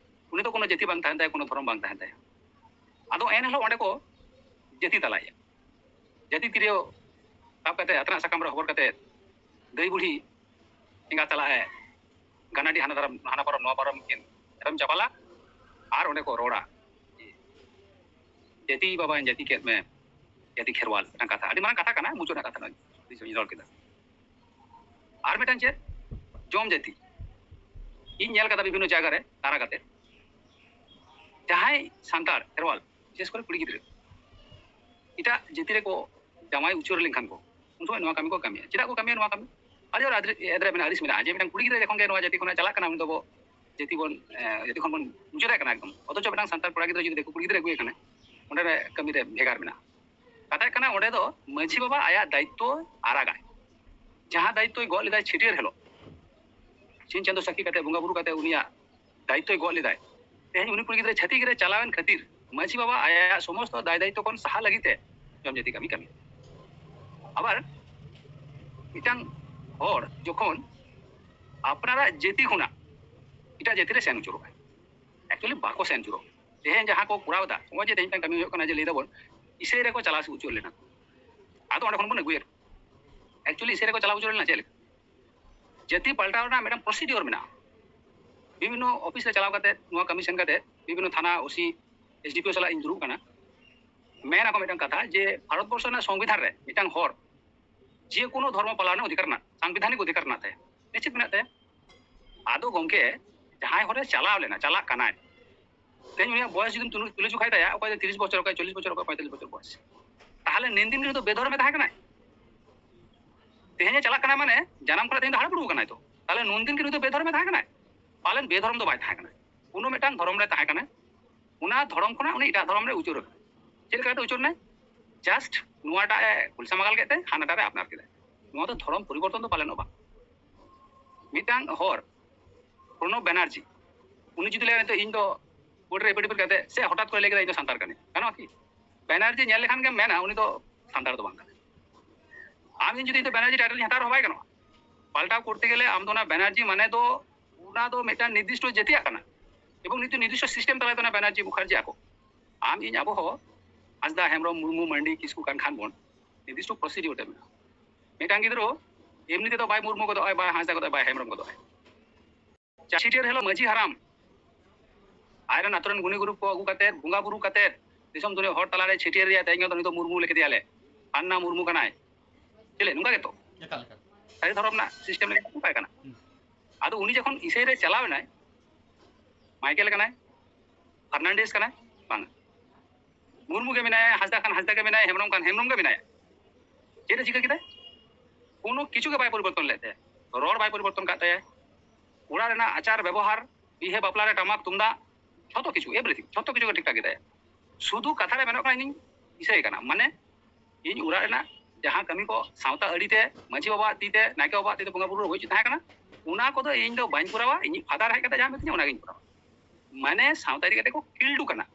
ᱩᱱᱤ ᱫᱚ ᱠᱳᱱᱳ ᱡᱟᱹᱛᱤ ᱵᱟᱝ ᱛᱟᱦᱮᱱ ᱛᱟᱭᱟ, ᱠᱳᱱᱳ ᱫᱷᱚᱨᱚᱢ ᱵᱟᱝ ᱛᱟᱦᱮᱱ ᱛᱟᱭᱟ᱾ ᱟᱫᱚ ᱮᱱ ᱦᱤᱞᱳᱜ ᱚᱸᱰᱮ ᱠᱚ ᱡᱟᱹᱛᱤ ᱛᱟᱞᱟᱭᱮᱭᱟ᱾ ᱡᱟᱹᱛᱤ ᱛᱤᱨᱭᱳ ᱥᱟᱵ ᱠᱟᱛᱮ, ᱟᱛᱱᱟᱜ ᱥᱟᱠᱟᱢ ᱨᱮ ᱦᱚᱵᱚᱨ ᱠᱟᱛᱮ, ᱫᱟᱹᱭ ᱵᱩᱲᱦᱤ ᱮᱸᱜᱟ ᱛᱟᱞᱟᱜ ᱮ ᱜᱟᱱᱟᱰᱤ, ᱦᱟᱱᱟ ᱫᱟᱨᱟᱢ, ᱦᱟᱱᱟ ᱯᱟᱨᱚᱢ, ᱱᱚᱣᱟ ᱯᱟᱨᱚᱢ ᱠᱤᱱ ᱮᱨᱚᱢ ᱪᱟᱯᱟᱞᱟ᱾ ᱟᱨ ᱚᱸᱰᱮ ᱠᱚ ᱨᱚᱲᱟ, "ᱡᱟᱹᱛᱤ ᱵᱟᱵᱟᱧ ᱡᱟᱹᱛᱤ ᱠᱮᱫ ᱢᱮ, ᱡᱟᱹᱛᱤ ᱠᱷᱮᱨᱣᱟᱞ", ᱢᱤᱫᱴᱟᱝ ᱠᱟᱛᱷᱟ, ᱟᱹᱰᱤ ᱢᱟᱨᱟᱝ ᱠᱟᱛᱷᱟ ᱠᱟᱱᱟ, ᱢᱩᱪᱟᱹᱫ ᱨᱮᱱᱟᱜ ᱠᱟᱛᱷᱟ ᱱᱚᱜᱼᱚᱭ ᱨᱚᱲ ᱠᱮᱫᱟ᱾ ᱟᱨ ᱢᱤᱫᱴᱟᱝ ᱪᱮᱫ? ᱡᱚᱢ ᱡᱟᱹᱛᱤ᱾ ᱤᱧ ᱧᱮᱞ ᱠᱟᱫᱟ ᱵᱤᱵᱷᱤᱱᱱᱚ ᱡᱟᱭᱜᱟ ᱨᱮ ᱫᱟᱬᱟ ᱠᱟᱛᱮ, ᱡᱟᱦᱟᱸᱭ ᱥᱟᱱᱛᱟᱲ ᱠᱷᱮᱨᱣᱟᱞ, ᱵᱤᱥᱮᱥ ᱠᱚᱨᱮ ᱠᱩᱲᱤ ᱜᱤᱫᱽᱨᱟᱹ, ᱮᱴᱟᱜ ᱡᱟᱹᱛᱤ ᱨᱮᱠᱚ ᱡᱟᱶᱟᱭ ᱩᱪᱟᱹᱲ ᱞᱮᱱᱠᱷᱟᱱ ᱠᱚ, ᱩᱱ ᱥᱚᱢᱚᱭ ᱱᱚᱣᱟ ᱠᱟᱹᱢᱤ ᱠᱚ ᱠᱟᱹᱢᱤᱭᱟ᱾ ᱪᱮᱫᱟᱜ ᱠᱚ ᱠᱟᱹᱢᱤᱭᱟ ᱱᱚᱣᱟ ᱠᱟᱹᱢᱤ? ᱟᱹᱰᱤ ᱦᱚᱲ ᱟᱫᱨᱮ-, ᱮᱫᱨᱮ ᱢᱮᱱᱟᱜᱼᱟ, ᱟᱹᱲᱤᱥ ᱢᱮᱱᱟᱜᱼᱟ, ᱡᱮ ᱢᱤᱫᱴᱟᱝ ᱠᱩᱲᱤ ᱜᱤᱫᱽᱨᱟᱹ ᱡᱚᱠᱷᱚᱱ ᱜᱮ ᱱᱚᱣᱟ ᱡᱟᱹᱛᱤ ᱠᱷᱚᱱᱟᱜ ᱪᱟᱞᱟᱜ ᱠᱟᱱᱟ, ᱩᱱᱤ ᱫᱚᱵᱚ ᱡᱟᱹᱛᱤ ᱵᱚᱱ, ᱮ, ᱡᱟᱹᱛᱤ ᱠᱷᱚᱱ ᱵᱚᱱ ᱢᱩᱪᱟᱹᱫ ᱠᱟᱱᱟ ᱮᱠᱫᱚᱢ᱾ ᱚᱛᱷᱚᱪᱚ ᱢᱤᱫᱴᱟᱝ ᱥᱟᱱᱛᱟᱲ ᱠᱚᱲᱟ ᱜᱤᱫᱽᱨᱟᱹ ᱡᱩᱫᱤ ᱫᱤᱠᱩ ᱠᱩᱲᱤ ᱜᱤᱫᱽᱨᱟᱹ ᱟᱹᱜᱩᱭᱮ ᱠᱟᱱᱟ, ᱚᱸᱰᱮ ᱨᱮ ᱠᱟᱹᱢᱤ ᱨᱮ ᱵᱷᱮᱜᱟᱨ ᱢᱮᱱᱟᱜᱼᱟ᱾ ᱠᱟᱛᱷᱟ ᱦᱩᱭᱩᱜ ᱠᱟᱱᱟ, ᱚᱸᱰᱮ ᱫᱚ ᱢᱟᱹᱡᱷᱤ ᱵᱟᱵᱟ ᱟᱭᱟᱜ ᱫᱟᱭᱤᱛᱛᱚ ᱟᱨᱟᱜᱟᱭ᱾ ᱡᱟᱦᱟᱸ ᱫᱟᱭᱤᱛᱛᱚᱭ ᱜᱚᱜ ᱞᱮᱫᱟᱭ ᱪᱷᱟᱹᱴᱭᱟᱹᱨ ᱦᱤᱞᱳᱜ, ᱥᱤᱧ ᱪᱟᱸᱫᱚ ᱥᱟᱹᱠᱷᱤ ᱠᱟᱛᱮ, ᱵᱚᱸᱜᱟ ᱵᱩᱨᱩ ᱠᱟᱛᱮ ᱩᱱᱤᱭᱟᱜ ᱫᱟᱭᱤᱛᱛᱚᱭ ᱜᱚᱜ ᱞᱮᱫᱟᱭ, ᱛᱮᱦᱮᱧ ᱩᱱᱤ ᱠᱩᱲᱤ ᱜᱤᱫᱽᱨᱟᱹ ᱪᱷᱟᱹᱛᱤᱠ ᱨᱮ ᱪᱟᱞᱟᱣᱮᱱ ᱠᱷᱟᱹᱛᱤᱨ ᱢᱟᱹᱡᱷᱤ ᱵᱟᱵᱟ ᱟᱭᱟᱜ ᱥᱚᱢᱚᱥᱛᱚ ᱫᱟᱭ ᱫᱟᱭᱤᱛᱛᱚ ᱠᱷᱚᱱ ᱥᱟᱦᱟ ᱞᱟᱹᱜᱤᱫ ᱛᱮ ᱡᱚᱢ ᱡᱟᱹᱛᱤ ᱠᱟᱹᱢᱤ ᱠᱟᱹᱢᱤ᱾ ᱟᱵᱟᱨ ᱢᱤᱫᱴᱟᱝ ᱦᱚᱲ ᱡᱚᱠᱷᱚᱱ ᱟᱯᱱᱟᱨᱟᱜ ᱡᱟᱹᱛᱤ ᱠᱷᱚᱱᱟᱜ ᱮᱴᱟᱜ ᱡᱟᱹᱛᱤ ᱨᱮ ᱥᱮᱱ ᱩᱪᱟᱹᱲᱚᱜᱼᱟᱭ, actually ᱵᱟᱠᱚ ᱥᱮᱱ ᱩᱪᱟᱹᱲᱚᱜᱼᱟ᱾ ᱛᱮᱦᱮᱧ ᱡᱟᱦᱟᱸ ᱠᱚ ᱠᱚᱨᱟᱣ ᱮᱫᱟ, ᱱᱚᱜᱼᱚᱭ ᱡᱮ ᱛᱮᱦᱮᱧ ᱢᱤᱫᱴᱟᱝ ᱠᱟᱹᱢᱤ ᱦᱩᱭᱩᱜ ᱠᱟᱱᱟ, ᱡᱮ ᱞᱟᱹᱭ ᱫᱟᱵᱚᱱ ᱤᱥᱟᱹᱭ ᱨᱮᱠᱚ ᱪᱟᱞᱟᱣ ᱩᱪᱟᱹᱲ ᱞᱮᱱᱟ, ᱟᱫᱚ ᱚᱸᱰᱮ ᱠᱷᱚᱱ ᱵᱚᱱ ᱟᱹᱜᱩᱭᱮᱫ᱾ Actually ᱤᱥᱟᱹᱭ ᱨᱮᱠᱚ ᱪᱟᱞᱟᱣ ᱩᱪᱟᱹᱲ ᱞᱮᱱᱟ ᱪᱮᱫ ᱞᱮᱠᱟ? ᱡᱟᱹᱛᱤ ᱯᱟᱞᱴᱟᱣ ᱨᱮᱱᱟᱜ ᱢᱤᱫᱴᱟᱝ procedure ᱢᱮᱱᱟᱜᱼᱟ᱾ ᱵᱤᱵᱷᱤᱱᱱᱚ ᱚᱯᱷᱤᱥ ᱨᱮ ᱪᱟᱞᱟᱣ ᱠᱟᱛᱮ, ᱱᱚᱣᱟ ᱠᱟᱹᱢᱤ ᱥᱮᱱ ᱠᱟᱛᱮ, ᱵᱤᱵᱷᱤᱱᱱᱚ ᱛᱷᱟᱱᱟ ᱳᱥᱤ, ᱮᱥᱰᱤᱯᱤᱳ ᱥᱟᱞᱟᱜ ᱤᱧ ᱫᱩᱲᱩᱵ ᱠᱟᱱᱟ᱾ ᱢᱮᱱ ᱟᱠᱚ ᱢᱤᱫᱴᱟᱝ ᱠᱟᱛᱷᱟ ᱡᱮ ᱵᱷᱟᱨᱚᱛ ᱵᱚᱨᱥᱚ ᱨᱮᱱᱟᱜ ᱥᱚᱝᱵᱤᱫᱷᱟᱱ ᱨᱮ ᱢᱤᱫᱴᱟᱝ ᱦᱚᱲ ᱡᱮ ᱠᱳᱱᱳ ᱫᱷᱚᱨᱢᱚ ᱯᱟᱞᱟᱣ ᱨᱮᱱᱟᱜ ᱚᱫᱷᱤᱠᱟᱨ ᱢᱮᱱᱟᱜ, ᱥᱟᱝᱵᱤᱫᱷᱟᱱᱤᱠ ᱚᱫᱷᱤᱠᱟᱨ ᱢᱮᱱᱟᱜ ᱛᱟᱭᱟ, ᱱᱤᱥᱪᱤᱛ ᱢᱮᱱᱟᱜ ᱛᱟᱭᱟ᱾ ᱟᱫᱚ ᱜᱚᱢᱠᱮ, ᱡᱟᱦᱟᱸᱭ ᱦᱚᱲᱮ ᱪᱟᱞᱟᱣ ᱞᱮᱱᱟ, ᱪᱟᱞᱟᱜ ᱠᱟᱱᱟᱭ, ᱛᱮᱦᱮᱧ ᱩᱱᱤᱭᱟᱜ ᱵᱚᱭᱮᱥ ᱡᱩᱫᱤᱢ ᱛᱩᱞᱟᱹ-, ᱛᱩᱞᱟᱹ ᱡᱚᱠᱷᱟᱭ ᱛᱟᱭᱟ, ᱚᱠᱚᱭ ᱫᱚ ᱛᱤᱨᱤᱥ ᱵᱚᱪᱷᱚᱨ, ᱚᱠᱚᱭ ᱪᱚᱞᱞᱤᱥ ᱵᱚᱪᱷᱚᱨ, ᱚᱠᱚᱭ ᱯᱚᱸᱭᱛᱟᱞᱞᱤᱥ ᱵᱚᱪᱷᱚᱨ ᱵᱚᱭᱮᱥ, ᱛᱟᱦᱚᱞᱮ ᱱᱤᱱ ᱫᱤᱱ ᱜᱮ ᱩᱱᱤ ᱫᱚ ᱵᱮᱫᱷᱚᱨᱢᱮ ᱛᱟᱦᱮᱸ ᱠᱟᱱᱟᱭ᱾ ᱛᱮᱦᱮᱧᱮ ᱪᱟᱞᱟᱜ ᱠᱟᱱᱟᱭ ᱢᱟᱱᱮ ᱡᱟᱱᱟᱢ ᱠᱷᱚᱱᱟᱜ ᱛᱮᱦᱮᱧ ᱫᱚ ᱦᱟᱨᱟ ᱵᱩᱨᱩ ᱠᱟᱱᱟᱭ ᱛᱚ, ᱛᱟᱦᱚᱞᱮ ᱱᱩᱱ ᱫᱤᱱ ᱜᱮ ᱱᱩᱭ ᱫᱚ ᱵᱮᱫᱷᱚᱨᱢᱮ ᱛᱟᱦᱮᱸ ᱠᱟᱱᱟᱭ? ᱯᱟᱞᱮᱱ ᱵᱮᱫᱷᱚᱨᱢ ᱫᱚ ᱵᱟᱭ ᱛᱟᱦᱮᱸ ᱠᱟᱱᱟ, ᱠᱳᱱᱳ ᱢᱤᱫᱴᱟᱝ ᱫᱷᱚᱨᱚᱢ ᱨᱮ ᱛᱟᱦᱮᱸ ᱠᱟᱱᱟᱭ᱾ ᱚᱱᱟ ᱫᱷᱚᱨᱚᱢ ᱠᱷᱚᱱᱟᱜ ᱩᱱᱤ ᱮᱴᱟᱜ ᱫᱷᱚᱨᱚᱢ ᱨᱮ ᱩᱪᱟᱹᱲ ᱟᱠᱟᱱᱟ᱾ ᱪᱮᱫ ᱞᱮᱠᱟᱛᱮ ᱩᱪᱟᱹᱲ ᱮᱱᱟᱭ? Just ᱱᱚᱣᱟᱴᱟᱜ ᱮ ᱠᱩᱞᱥᱟ ᱢᱟᱜᱟᱞ ᱠᱮᱫ ᱛᱮ ᱦᱟᱱᱟᱴᱟᱜ ᱨᱮ ᱟᱯᱱᱟᱨ ᱠᱮᱫᱟᱭ᱾ ᱱᱚᱣᱟ ᱫᱚ ᱫᱷᱚᱨᱚᱢ ᱯᱚᱨᱤᱵᱚᱨᱛᱚᱱ ᱫᱚ ᱯᱟᱞᱮᱱᱚᱜ ᱵᱟᱝ᱾ ᱢᱤᱫᱴᱟᱝ ᱦᱚᱲ ᱯᱨᱚᱱᱚᱵ ᱵᱮᱱᱟᱨᱡᱤ, ᱩᱱᱤ ᱡᱩᱫᱤ ᱞᱟᱹᱭᱟ ᱱᱤᱛᱚᱜ ᱤᱧ ᱫᱚ ᱵᱳᱨᱰ ᱨᱮ affidavit ᱠᱟᱛᱮ ᱥᱮ ᱦᱚᱴᱟᱛ ᱠᱚᱨᱮ ᱞᱟᱹᱭ ᱠᱮᱫᱟ ᱤᱧ ᱫᱚ ᱥᱟᱱᱛᱟᱲ ᱠᱟᱹᱱᱟᱹᱧ, ᱜᱟᱱᱚᱜᱼᱟ ᱠᱤ? ᱵᱮᱱᱟᱨᱡᱤ ᱧᱮᱞ ᱞᱮᱠᱷᱟᱱ ᱜᱮᱢ ᱢᱮᱱᱟ ᱩᱱᱤ ᱫᱚ ᱥᱟᱱᱛᱟᱲ ᱫᱚ ᱵᱟᱝ ᱠᱟᱱᱟ᱾ ᱟᱢ ᱤᱧ ᱡᱩᱫᱤ ᱤᱧ ᱫᱚ ᱵᱮᱱᱟᱨᱡᱤ title ᱤᱧ ᱦᱟᱛᱟᱣ ᱨᱮᱦᱚᱸ ᱵᱟᱭ ᱜᱟᱱᱚᱜᱼᱟ᱾ ᱯᱟᱞᱴᱟᱣ ᱠᱚᱨᱛᱮ ᱜᱮᱞᱮ ᱟᱢ ᱫᱚ ᱚᱱᱟ ᱵᱮᱱᱟᱨᱡᱤ ᱢᱟᱱᱮ ᱫᱚ ᱚᱱᱟ ᱫᱚ ᱢᱤᱫᱴᱟᱝ ᱱᱤᱨᱫᱤᱥᱴᱚ ᱡᱟᱹᱛᱤᱭᱟᱜ ᱠᱟᱱᱟ, ᱮᱵᱚᱝ ᱱᱤᱛᱚᱜ ᱱᱤᱨᱫᱤᱥᱴᱚ system ᱛᱟᱞᱟᱛᱮ ᱚᱱᱟ ᱵᱮᱱᱟᱨᱡᱤ ᱢᱩᱠᱷᱟᱨᱡᱤ ᱟᱠᱚ᱾ ᱟᱢ ᱤᱧ ᱟᱵᱚ ᱦᱚᱸ ᱦᱟᱸᱥᱫᱟ, ᱦᱮᱢᱵᱨᱚᱢ, ᱢᱩᱨᱢᱩ, ᱢᱟᱱᱰᱤ, ᱠᱤᱥᱠᱩ ᱠᱟᱱ ᱠᱷᱟᱱ ᱵᱚᱱ ᱱᱤᱨᱫᱤᱥᱴᱚ procedure ᱛᱮ ᱢᱮᱱᱟᱜᱼᱟ᱾ ᱢᱤᱫᱴᱟᱝ ᱜᱤᱫᱽᱨᱟᱹ ᱮᱢᱱᱤ ᱛᱮᱫᱚ ᱵᱟᱭ ᱢᱩᱨᱢᱩ ᱜᱚᱫᱚᱜᱼᱟᱭ, ᱵᱟᱭ ᱦᱟᱸᱥᱫᱟ ᱜᱚᱫᱚᱜᱼᱟᱭ, ᱵᱟᱭ ᱦᱮᱢᱵᱨᱚᱢ ᱜᱚᱫᱚᱜᱼᱟᱭ᱾ ᱪᱷᱟᱹᱴᱭᱟᱹᱨ ᱦᱤᱞᱳᱜ ᱢᱟᱹᱡᱷᱤ ᱦᱟᱲᱟᱢ ᱟᱡᱨᱮᱱ ᱟᱛᱳ ᱨᱮᱱ ᱜᱩᱱᱤ ᱜᱩᱨᱩ ᱠᱚ ᱟᱹᱜᱩ ᱠᱟᱛᱮ, ᱵᱚᱸᱜᱟ ᱵᱩᱨᱩ ᱠᱟᱛᱮ, ᱫᱤᱥᱚᱢ ᱫᱩᱱᱤᱭᱟᱹ ᱦᱚᱲ ᱛᱟᱞᱟᱨᱮ ᱪᱷᱟᱹᱴᱭᱟᱹᱨ ᱨᱮᱭᱟᱜ ᱛᱮᱦᱮᱧ ᱫᱚ ᱱᱩᱭ ᱫᱚ ᱢᱩᱨᱢᱩ ᱞᱮ ᱠᱮᱫᱮᱭᱟᱞᱮ, ᱯᱷᱟᱱᱱᱟ ᱢᱩᱨᱢᱩ ᱠᱟᱱᱟᱭ᱾ ᱪᱮᱫ ᱞᱮ ᱱᱚᱝᱠᱟ ᱜᱮᱛᱚ? ᱮᱠᱟᱞ, ᱮᱠᱟᱞ᱾ ᱥᱟᱹᱨᱤ ᱫᱷᱚᱨᱚᱢ ᱨᱮᱱᱟᱜ system ᱞᱮᱠᱟ ᱱᱚᱝᱠᱟ ᱠᱟᱱᱟ᱾ ᱦᱩᱸ᱾ ᱟᱫᱚ ᱩᱱᱤ ᱡᱚᱠᱷᱚᱱ ᱤᱥᱟᱹᱭ ᱨᱮ ᱪᱟᱞᱟᱣ ᱮᱱᱟᱭ, ᱢᱟᱭᱠᱮᱞ ᱠᱟᱱᱟᱭ, ᱯᱷᱟᱨᱱᱟᱱᱰᱤᱥ ᱠᱟᱱᱟᱭ? ᱵᱟᱝ᱾ ᱢᱩᱨᱢᱩ ᱜᱮ ᱢᱮᱱᱟᱭᱟ, ᱦᱟᱸᱥᱫᱟ ᱠᱷᱟᱱ ᱦᱟᱸᱥᱫᱟ ᱜᱮ ᱢᱮᱱᱟᱭᱟ, ᱦᱮᱢᱵᱨᱚᱢ ᱠᱷᱟᱱ ᱦᱮᱢᱵᱨᱚᱢ ᱜᱮ ᱢᱮᱱᱟᱭᱟ᱾ ᱪᱮᱫ ᱮ ᱪᱤᱠᱟᱹ ᱠᱮᱫᱟᱭ? ᱠᱳᱱᱳ ᱠᱤᱪᱷᱩ ᱜᱮ ᱵᱟᱭ ᱯᱚᱨᱤᱵᱚᱨᱛᱚᱱ ᱞᱮᱫ ᱛᱟᱭᱟ᱾ ᱨᱚᱲ ᱵᱟᱭ ᱯᱚᱨᱤᱵᱚᱨᱛᱚᱱ ᱠᱟᱫ ᱛᱟᱭᱟ᱾ ᱚᱲᱟᱜ ᱨᱮᱱᱟᱜ ᱟᱪᱟᱨ ᱵᱮᱵᱚᱦᱟᱨ, ᱵᱤᱦᱟᱹ ᱵᱟᱯᱞᱟ ᱨᱮ ᱴᱟᱢᱟᱠ ᱛᱩᱢᱫᱟᱜ, ᱡᱷᱚᱛᱚ ᱠᱤᱪᱷᱩ, everything, ᱡᱷᱚᱛᱚ ᱠᱤᱪᱷᱩ ᱜᱮ ᱴᱷᱤᱠ ᱴᱷᱟᱠ ᱜᱮᱛᱟᱭᱟ᱾ ᱥᱩᱫᱷᱩ ᱠᱟᱛᱷᱟ ᱨᱮ ᱢᱮᱱᱚᱜ ᱠᱟᱱᱟ, ᱤᱧᱤᱧ ᱫᱤᱥᱟᱹᱭ ᱠᱟᱱᱟ, ᱢᱟᱱᱮ ᱤᱧ ᱚᱲᱟᱜ ᱨᱮᱱᱟᱜ ᱡᱟᱦᱟᱸ ᱠᱟᱹᱢᱤ ᱠᱚ ᱥᱟᱶᱛᱟ ᱟᱹᱨᱤ ᱛᱮ, ᱢᱟᱹᱡᱷᱤ ᱵᱟᱵᱟᱣᱟᱜ ᱛᱤ ᱛᱮ, ᱱᱟᱭᱠᱮ ᱵᱟᱵᱟᱣᱟᱜ ᱛᱤ ᱛᱮ ᱵᱚᱸᱜᱟ ᱵᱩᱨᱩ ᱨᱮ ᱦᱩᱭ ᱦᱚᱪᱚ ᱛᱟᱦᱮᱸ ᱠᱟᱱᱟ, ᱚᱱᱟ ᱠᱚᱫᱚ ᱤᱧ ᱫᱚ ᱵᱟᱹᱧ ᱠᱚᱨᱟᱣᱟ᱾ ᱤᱧᱤᱡ ᱯᱷᱟᱫᱟᱨ ᱦᱮᱡ ᱠᱟᱛᱮ ᱡᱟᱦᱟᱸ ᱢᱤᱛᱟᱹᱧᱟ, ᱚᱱᱟᱜᱤᱧ ᱠᱚᱨᱟᱣᱟ᱾ ᱢᱟᱱᱮ ᱥᱟᱶᱛᱟ ᱤᱫᱤ ᱠᱟᱛᱮ ᱠᱚ ᱠᱷᱤᱞᱰᱩ ᱠᱟᱱᱟ,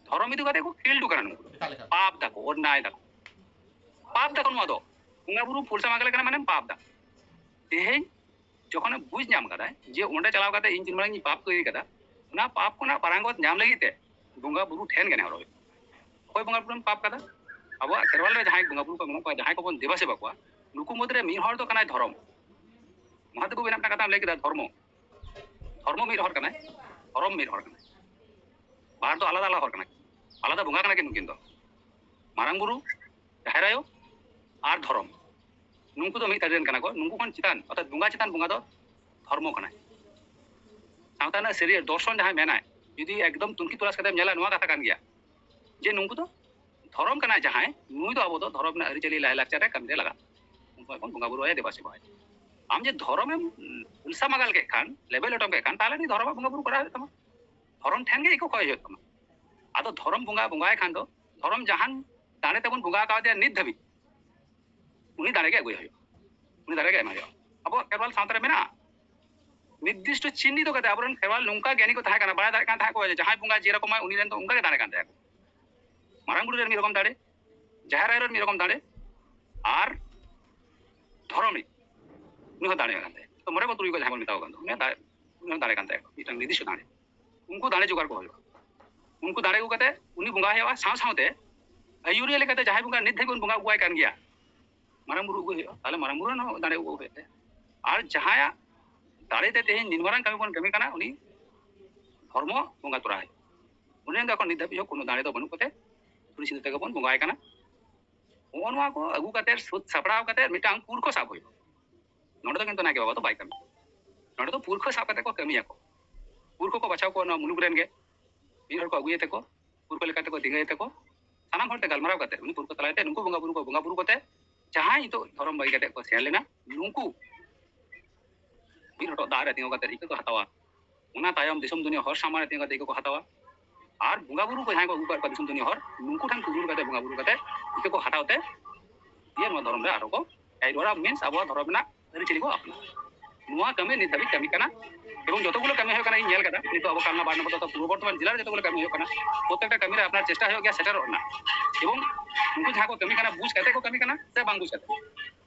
ᱫᱷᱚᱨᱚᱢ ᱤᱫᱤ ᱠᱟᱛᱮ ᱠᱚ ᱠᱷᱤᱞᱰᱩ ᱠᱟᱱᱟ ᱱᱩᱠᱩ᱾ ᱮᱴᱟᱜ ᱞᱮᱠᱟ᱾ ᱯᱟᱯ ᱫᱟᱠᱚ, ᱚᱱᱱᱟᱭ ᱫᱟᱠᱚ, ᱯᱟᱯ ᱫᱟᱠᱚ᱾ ᱱᱚᱣᱟ ᱫᱚ ᱵᱚᱸᱜᱟ ᱵᱩᱨᱩ ᱯᱷᱩᱞᱥᱟ ᱢᱟᱜᱟᱞᱮ ᱠᱟᱱᱟ, ᱢᱟᱱᱮ ᱯᱟᱯ ᱫᱟ᱾ ᱛᱮᱦᱮᱧ ᱡᱚᱠᱷᱚᱱᱮ ᱵᱩᱡᱽ ᱧᱟᱢ ᱠᱟᱫᱟᱭ ᱡᱮ ᱚᱸᱰᱮ ᱪᱟᱞᱟᱣ ᱠᱟᱛᱮ ᱤᱧ ᱛᱤᱱ ᱢᱟᱨᱟᱝ ᱤᱧ ᱯᱟᱯ ᱠᱟᱹᱢᱤ ᱠᱟᱫᱟ, ᱚᱱᱟ ᱯᱟᱯ ᱠᱷᱚᱱᱟᱜ ᱯᱟᱨᱟᱝᱜᱚᱛ ᱧᱟᱢ ᱞᱟᱹᱜᱤᱫ ᱛᱮ ᱵᱚᱸᱜᱟ ᱵᱩᱨᱩ ᱴᱷᱮᱱ ᱜᱮ ᱱᱮᱦᱚᱨ ᱦᱩᱭᱩᱜᱼᱟ᱾ ᱚᱠᱚᱭ ᱵᱚᱸᱜᱟ ᱵᱩᱨᱩᱢ ᱯᱟᱯ ᱠᱟᱫᱟ? ᱟᱵᱚᱣᱟᱜ ᱠᱷᱮᱨᱣᱟᱞ ᱨᱮ ᱡᱟᱦᱟᱸᱭ ᱵᱚᱸᱜᱟ ᱵᱩᱨᱩ ᱠᱚ ᱢᱮᱱᱟᱜ ᱠᱚᱣᱟ, ᱡᱟᱦᱟᱸᱭ ᱠᱚᱵᱚᱱ ᱫᱮᱵᱟ ᱥᱮᱵᱟ ᱠᱚᱣᱟ, ᱱᱩᱠᱩ ᱢᱩᱫᱽᱨᱮ ᱢᱤᱫ ᱦᱚᱲ ᱫᱚ ᱠᱟᱱᱟᱭ ᱫᱷᱚᱨᱚᱢ᱾ ᱢᱚᱦᱟᱫᱮᱵ ᱵᱟᱵᱩ ᱢᱮᱱᱟᱜ ᱠᱟᱛᱷᱟᱢ ᱞᱟᱹᱭ ᱠᱮᱫᱟ, ᱫᱷᱚᱨᱢᱚ᱾ ᱫᱷᱚᱨᱢᱚ ᱢᱤᱫ ᱦᱚᱲ ᱠᱟᱱᱟᱭ, ᱫᱷᱚᱨᱚᱢ ᱢᱤᱫ ᱦᱚᱲ ᱠᱟᱱᱟᱭ᱾ ᱵᱟᱨ ᱫᱚ ᱟᱞᱟᱫᱟ ᱟᱞᱟᱫᱟ ᱦᱚᱲ ᱠᱟᱱᱟ ᱠᱤᱱ, ᱟᱞᱟᱫᱟ ᱵᱚᱸᱜᱟ ᱠᱟᱱᱟ ᱠᱤᱱ ᱱᱩᱠᱤᱱ ᱫᱚ᱾ ᱢᱟᱨᱟᱝ ᱵᱩᱨᱩ, ᱡᱟᱦᱮᱨ ᱟᱭᱳ ᱟᱨ ᱫᱷᱚᱨᱚᱢ, ᱱᱩᱠᱩ ᱫᱚ ᱢᱤᱫ ᱛᱟᱹᱨᱤ ᱨᱮᱱ ᱠᱟᱱᱟ ᱠᱚ᱾ ᱱᱩᱠᱩ ᱠᱷᱚᱱ ᱪᱮᱛᱟᱱ, ᱚᱨᱛᱷᱟᱛ ᱵᱚᱸᱜᱟ ᱪᱮᱛᱟᱱ ᱵᱚᱸᱜᱟ ᱫᱚ ᱫᱷᱚᱨᱢᱚ ᱠᱟᱱᱟᱭ᱾ ᱥᱟᱶᱛᱟ ᱨᱮᱱᱟᱜ ᱥᱟᱹᱨᱤ ᱫᱚᱨᱥᱚᱱ ᱡᱟᱦᱟᱸᱭ ᱢᱮᱱᱟᱭ, ᱡᱩᱫᱤ ᱮᱠᱫᱚᱢ ᱛᱩᱱᱠᱷᱤ ᱛᱚᱞᱟᱥ ᱠᱟᱛᱮᱢ ᱧᱮᱞᱟ, ᱱᱚᱣᱟ ᱠᱟᱛᱷᱟ ᱠᱟᱱ ᱜᱮᱭᱟ ᱡᱮ ᱱᱩᱠᱩ ᱫᱚ ᱫᱷᱚᱨᱚᱢ ᱠᱟᱱᱟᱭ ᱡᱟᱦᱟᱸᱭ, ᱱᱩᱭ ᱫᱚ ᱟᱵᱚ ᱫᱚ ᱫᱷᱚᱨᱚᱢ ᱨᱮᱱᱟᱜ ᱟᱹᱨᱤᱪᱟᱹᱞᱤ ᱞᱟᱭᱼᱞᱟᱠᱪᱟᱨ ᱨᱮ ᱠᱟᱹᱢᱤ ᱨᱮ ᱞᱟᱜᱟᱜᱼᱟ᱾ ᱩᱱᱠᱩ ᱵᱚᱱ ᱵᱚᱸᱜᱟ ᱵᱩᱨᱩ ᱟᱭᱟ, ᱫᱮᱵᱟ ᱥᱮᱵᱟ ᱟᱭᱟ᱾ ᱟᱢ ᱡᱮ ᱫᱷᱚᱨᱚᱢᱮᱢ ᱩᱞᱥᱟ ᱢᱟᱜᱟᱞ ᱠᱮᱫ ᱠᱷᱟᱱ, ᱞᱮᱵᱮᱞ ᱞᱚᱴᱚᱢ ᱠᱮᱫ ᱠᱷᱟᱱ, ᱛᱟᱦᱚᱞᱮ ᱩᱱᱤ ᱫᱷᱚᱨᱚᱢᱟᱜ ᱵᱚᱸᱜᱟ ᱵᱩᱨᱩ ᱠᱚᱨᱟᱣ ᱦᱩᱭᱩᱜ ᱛᱟᱢᱟ᱾ ᱫᱷᱚᱨᱚᱢ ᱴᱷᱮᱱ ᱜᱮ ᱤᱠᱟᱹ ᱠᱷᱚᱭ ᱦᱩᱭᱩᱜ ᱛᱟᱢᱟ᱾ ᱟᱫᱚ ᱫᱷᱚᱨᱚᱢ ᱵᱚᱸᱜᱟ ᱵᱚᱸᱜᱟᱭ ᱠᱷᱟᱱ ᱫᱚ, ᱫᱷᱚᱨᱚᱢ ᱡᱟᱦᱟᱱ ᱫᱟᱲᱮ ᱛᱮᱵᱚᱱ ᱵᱚᱸᱜᱟ ᱟᱠᱟᱫᱮᱭᱟ ᱱᱤᱛ ᱫᱷᱟᱹᱵᱤᱡ, ᱩᱱᱤ ᱫᱟᱲᱮ ᱜᱮ ᱟᱹᱜᱩᱭ ᱦᱩᱭᱩᱜᱼᱟ, ᱩᱱᱤ ᱫᱟᱲᱮ ᱜᱮ ᱮᱢᱟᱭ ᱦᱩᱭᱩᱜᱼᱟ᱾ ᱟᱵᱚᱣᱟᱜ ᱠᱷᱮᱨᱣᱟᱞ ᱥᱟᱶᱛᱟ ᱨᱮ ᱢᱮᱱᱟᱜᱼᱟ, ᱱᱤᱨᱫᱤᱥᱴᱚ ᱪᱤᱱᱦᱤᱛ ᱠᱟᱛᱮ ᱟᱵᱚᱨᱮᱱ ᱠᱷᱮᱨᱣᱟᱞ ᱱᱚᱝᱠᱟ ᱜᱮᱭᱟᱱᱤ ᱠᱚ ᱛᱟᱦᱮᱸ ᱠᱟᱱᱟ, ᱵᱟᱲᱟᱭ ᱫᱟᱲᱮᱭᱟᱜ ᱠᱟᱱ ᱛᱟᱦᱮᱸ ᱠᱚ ᱡᱮ ᱡᱟᱦᱟᱸᱭ ᱵᱚᱸᱜᱟ ᱡᱮ ᱨᱚᱠᱚᱢᱟᱭ, ᱩᱱᱤ ᱨᱮᱱ ᱫᱚ ᱚᱱᱠᱟ ᱜᱮ ᱫᱟᱲᱮ ᱠᱟᱱ ᱛᱟᱭᱟ᱾ ᱢᱟᱨᱟᱝ ᱵᱩᱨᱩ ᱨᱮᱱ ᱢᱤᱫ ᱨᱚᱠᱚᱢ ᱫᱟᱲᱮ, ᱡᱟᱦᱮᱨ ᱟᱭᱳ ᱨᱮᱱ ᱢᱤᱫ ᱨᱚᱠᱚᱢ ᱫᱟᱲᱮ, ᱟᱨ ᱫᱷᱚᱨᱚᱢ ᱨᱤᱡ, ᱩᱱᱤ ᱦᱚᱸ ᱫᱟᱲᱮ ᱠᱟᱱ ᱛᱟᱭᱟ᱾ ᱛᱚ ᱢᱚᱬᱮ ᱠᱚ ᱛᱩᱨᱩᱭ ᱠᱚ ᱡᱟᱦᱟᱸᱭ ᱵᱚᱱ ᱢᱮᱛᱟ ᱠᱚ ᱠᱟᱱ ᱫᱚ, ᱩᱱᱤ ᱦᱚᱸ ᱫᱟᱲᱮ, ᱩᱱᱤ ᱦᱚᱸ ᱫᱟᱲᱮ ᱠᱟᱱ ᱛᱟᱭᱟ, ᱢᱤᱫᱴᱟᱝ ᱱᱤᱨᱫᱤᱥᱴᱚ ᱫᱟᱲᱮ᱾ ᱩᱱᱠᱩ ᱫᱟᱲᱮ ᱡᱚᱜᱟᱲ ᱠᱚ ᱦᱩᱭᱩᱜᱼᱟ᱾ ᱩᱱᱠᱩ ᱫᱟᱲᱮ ᱟᱹᱜᱩ ᱠᱟᱛᱮ ᱩᱱᱤ ᱵᱚᱸᱜᱟ ᱦᱩᱭᱩᱜᱼᱟ, ᱥᱟᱶ ᱥᱟᱶᱛᱮ ᱟᱹᱭᱩᱨᱤᱭᱟᱹ ᱞᱮᱠᱟᱛᱮ ᱡᱟᱦᱟᱸᱭ ᱵᱚᱸᱜᱟ ᱱᱤᱛ ᱫᱷᱟᱹᱵᱤᱡ ᱵᱚᱱ ᱵᱚᱸᱜᱟ ᱟᱹᱜᱩᱣᱟᱭ ᱠᱟᱱ ᱜᱮᱭᱟ, ᱢᱟᱨᱟᱝ ᱵᱩᱨᱩ ᱟᱹᱜᱩᱭ ᱦᱩᱭᱩᱜᱼᱟ, ᱛᱟᱦᱚᱞᱮ ᱢᱟᱨᱟᱝ ᱵᱩᱨᱩ ᱨᱮᱱ ᱦᱚᱸ ᱫᱟᱲᱮ ᱟᱹᱜᱩ ᱦᱩᱭᱩᱜ ᱛᱟᱭᱟ᱾ ᱟᱨ ᱡᱟᱦᱟᱸᱭᱟᱜ ᱫᱟᱲᱮ ᱛᱮ ᱛᱮᱦᱮᱧ ᱱᱤᱱ ᱢᱟᱨᱟᱝ ᱠᱟᱹᱢᱤ ᱵᱚᱱ ᱠᱟᱹᱢᱤ ᱠᱟᱱᱟ, ᱩᱱᱤ ᱫᱷᱚᱨᱢᱚ ᱵᱚᱸᱜᱟ ᱛᱚᱨᱟ ᱦᱩᱭᱩᱜᱼᱟ᱾ ᱩᱱᱤ ᱨᱮᱱ ᱫᱚ ᱮᱠᱷᱚᱱ ᱱᱤᱛ ᱫᱷᱟᱹᱵᱤᱡ ᱦᱚᱸ ᱠᱳᱱᱳ ᱫᱟᱲᱮ ᱫᱚ ᱵᱟᱹᱱᱩᱜ ᱠᱚᱛᱮ ᱥᱩᱨᱤ ᱥᱤᱸᱫᱩᱨ ᱛᱮᱜᱮ ᱵᱚᱱ ᱵᱚᱸᱜᱟᱭ ᱠᱟᱱᱟ᱾ ᱱᱚᱜᱼᱚ ᱱᱚᱣᱟ ᱠᱚ ᱟᱹᱜᱩ ᱠᱟᱛᱮ, ᱥᱟᱹᱛ ᱥᱟᱯᱲᱟᱣ ᱠᱟᱛᱮ ᱢᱤᱫᱴᱟᱝ ᱯᱩᱨᱠᱷᱚ ᱥᱟᱵ ᱦᱩᱭᱩᱜᱼᱟ᱾ ᱱᱚᱰᱮ ᱫᱚ ᱠᱤᱱᱛᱩ ᱱᱟᱭᱠᱮ ᱵᱟᱵᱟ ᱫᱚ ᱵᱟᱭ ᱠᱟᱹᱢᱤᱭᱟ᱾ ᱱᱚᱰᱮ ᱫᱚ ᱯᱩᱨᱠᱷᱟᱹ ᱥᱟᱵ ᱠᱟᱛᱮ ᱠᱚ ᱠᱟᱹᱢᱤᱭᱟᱠᱚ᱾ ᱯᱩᱨᱠᱷᱟᱹ ᱠᱚ ᱵᱟᱪᱷᱟᱣ ᱠᱚᱣᱟ ᱱᱚᱣᱟ ᱢᱩᱞᱩᱠ ᱨᱮᱱ ᱜᱮ, ᱢᱤᱫ ᱦᱚᱲ ᱠᱚ ᱟᱹᱜᱩᱭᱮ ᱛᱮᱠᱚ, ᱯᱟᱹᱨᱠᱟᱹ ᱞᱮᱠᱟ ᱛᱮᱠᱚ ᱛᱤᱸᱜᱩᱭᱮ ᱛᱮᱠᱚ, ᱥᱟᱱᱟᱢ ᱦᱚᱲ ᱛᱮ ᱜᱟᱞᱢᱟᱨᱟᱣ ᱠᱟᱛᱮ, ᱩᱱᱤ ᱯᱟᱹᱨᱠᱟᱹ ᱛᱟᱞᱟᱭ ᱛᱮ ᱱᱩᱠᱩ ᱵᱚᱸᱜᱟ ᱵᱩᱨᱩ ᱠᱚ ᱵᱚᱸᱜᱟ ᱵᱩᱨᱩ ᱠᱟᱛᱮ, ᱡᱟᱦᱟᱸᱭ ᱱᱤᱛᱚᱜ ᱫᱷᱚᱨᱚᱢ ᱵᱟᱹᱜᱤ ᱠᱟᱛᱮ ᱠᱚ ᱥᱮᱱ ᱞᱮᱱᱟ, ᱱᱩᱠᱩ ᱢᱤᱫ ᱦᱚᱴᱚᱜ ᱫᱟᱜ ᱨᱮ ᱛᱤᱸᱜᱩ ᱠᱟᱛᱮ ᱤᱠᱟᱹ ᱠᱚ ᱦᱟᱛᱟᱣᱟ᱾ ᱚᱱᱟ ᱛᱟᱭᱚᱢ ᱫᱤᱥᱚᱢ ᱫᱩᱱᱤᱭᱟᱹ ᱦᱚᱲ ᱥᱟᱢᱟᱝ ᱨᱮ ᱛᱤᱸᱜᱩ ᱠᱟᱛᱮ ᱤᱠᱟᱹ ᱠᱚ ᱦᱟᱛᱟᱣᱟ᱾ ᱟᱨ ᱵᱚᱸᱜᱟ ᱵᱩᱨᱩ ᱠᱚ ᱡᱟᱦᱟᱸᱭ ᱠᱚ ᱟᱹᱜᱩ ᱠᱟᱜ ᱠᱚᱣᱟ ᱫᱤᱥᱚᱢ ᱫᱩᱱᱤᱭᱟᱹ ᱦᱚᱲ, ᱱᱩᱠᱩ ᱴᱷᱮᱱ ᱠᱩᱢᱩᱴ ᱠᱟᱛᱮ ᱵᱚᱸᱜᱟ ᱵᱩᱨᱩ ᱠᱟᱛᱮ ᱤᱠᱟᱹ ᱠᱚ ᱦᱟᱛᱟᱣ ᱛᱮ, ᱤᱭᱟᱹ, ᱱᱚᱣᱟ ᱫᱷᱚᱨᱚᱢ ᱨᱮ ᱟᱨᱦᱚᱸ ᱠᱚ ᱦᱮᱡ ᱨᱩᱣᱟᱹᱲᱟ, means ᱟᱵᱚᱣᱟᱜ ᱫᱷᱚᱨᱚᱢ ᱨᱮᱱᱟᱜ ᱟᱹᱨᱤᱪᱟᱹᱞᱤ ᱠᱚ ᱟᱯᱱᱟᱨᱟ᱾ ᱱᱚᱣᱟ ᱠᱟᱹᱢᱤ ᱱᱤᱛ ᱫᱷᱟᱹᱵᱤᱡ ᱠᱟᱹᱢᱤ ᱠᱟᱱᱟ᱾ ᱮᱵᱚᱝ ᱡᱚᱛᱚ ᱜᱩᱞᱳ ᱠᱟᱹᱢᱤ ᱦᱩᱭᱩᱜ ᱠᱟᱱᱟ, ᱤᱧ ᱧᱮᱞ ᱠᱟᱫᱟ, ᱱᱤᱛᱚᱜ ᱟᱵᱚ ᱠᱟᱞᱱᱟ ᱵᱟᱨ ᱱᱚᱢᱵᱚᱨ ᱫᱚ ᱯᱩᱨᱵᱚ ᱵᱚᱨᱫᱷᱚᱢᱟᱱ ᱡᱮᱞᱟ ᱨᱮ ᱡᱚᱛᱚ ᱜᱩᱞᱳ ᱠᱟᱹᱢᱤ ᱦᱩᱭᱩᱜ ᱠᱟᱱᱟ᱾ ᱯᱨᱚᱛᱮᱠᱴᱟ ᱠᱟᱹᱢᱤ ᱨᱮ ᱟᱯᱱᱟᱨ ᱪᱮᱥᱴᱟ ᱦᱩᱭᱩᱜ ᱜᱮᱭᱟ ᱥᱮᱴᱮᱨᱚᱜ ᱨᱮᱱᱟᱜ᱾ ᱮᱵᱚᱝ ᱩᱱᱠᱩ ᱡᱟᱦᱟᱸ ᱠᱚ ᱠᱟᱹᱢᱤ ᱠᱟᱱᱟ, ᱵᱩᱡᱽ ᱠᱟᱛᱮ ᱠᱚ ᱠᱟᱹᱢᱤ ᱠᱟᱱᱟ ᱥᱮ ᱵᱟᱝ ᱵᱩᱡᱽ ᱠᱟᱛᱮ?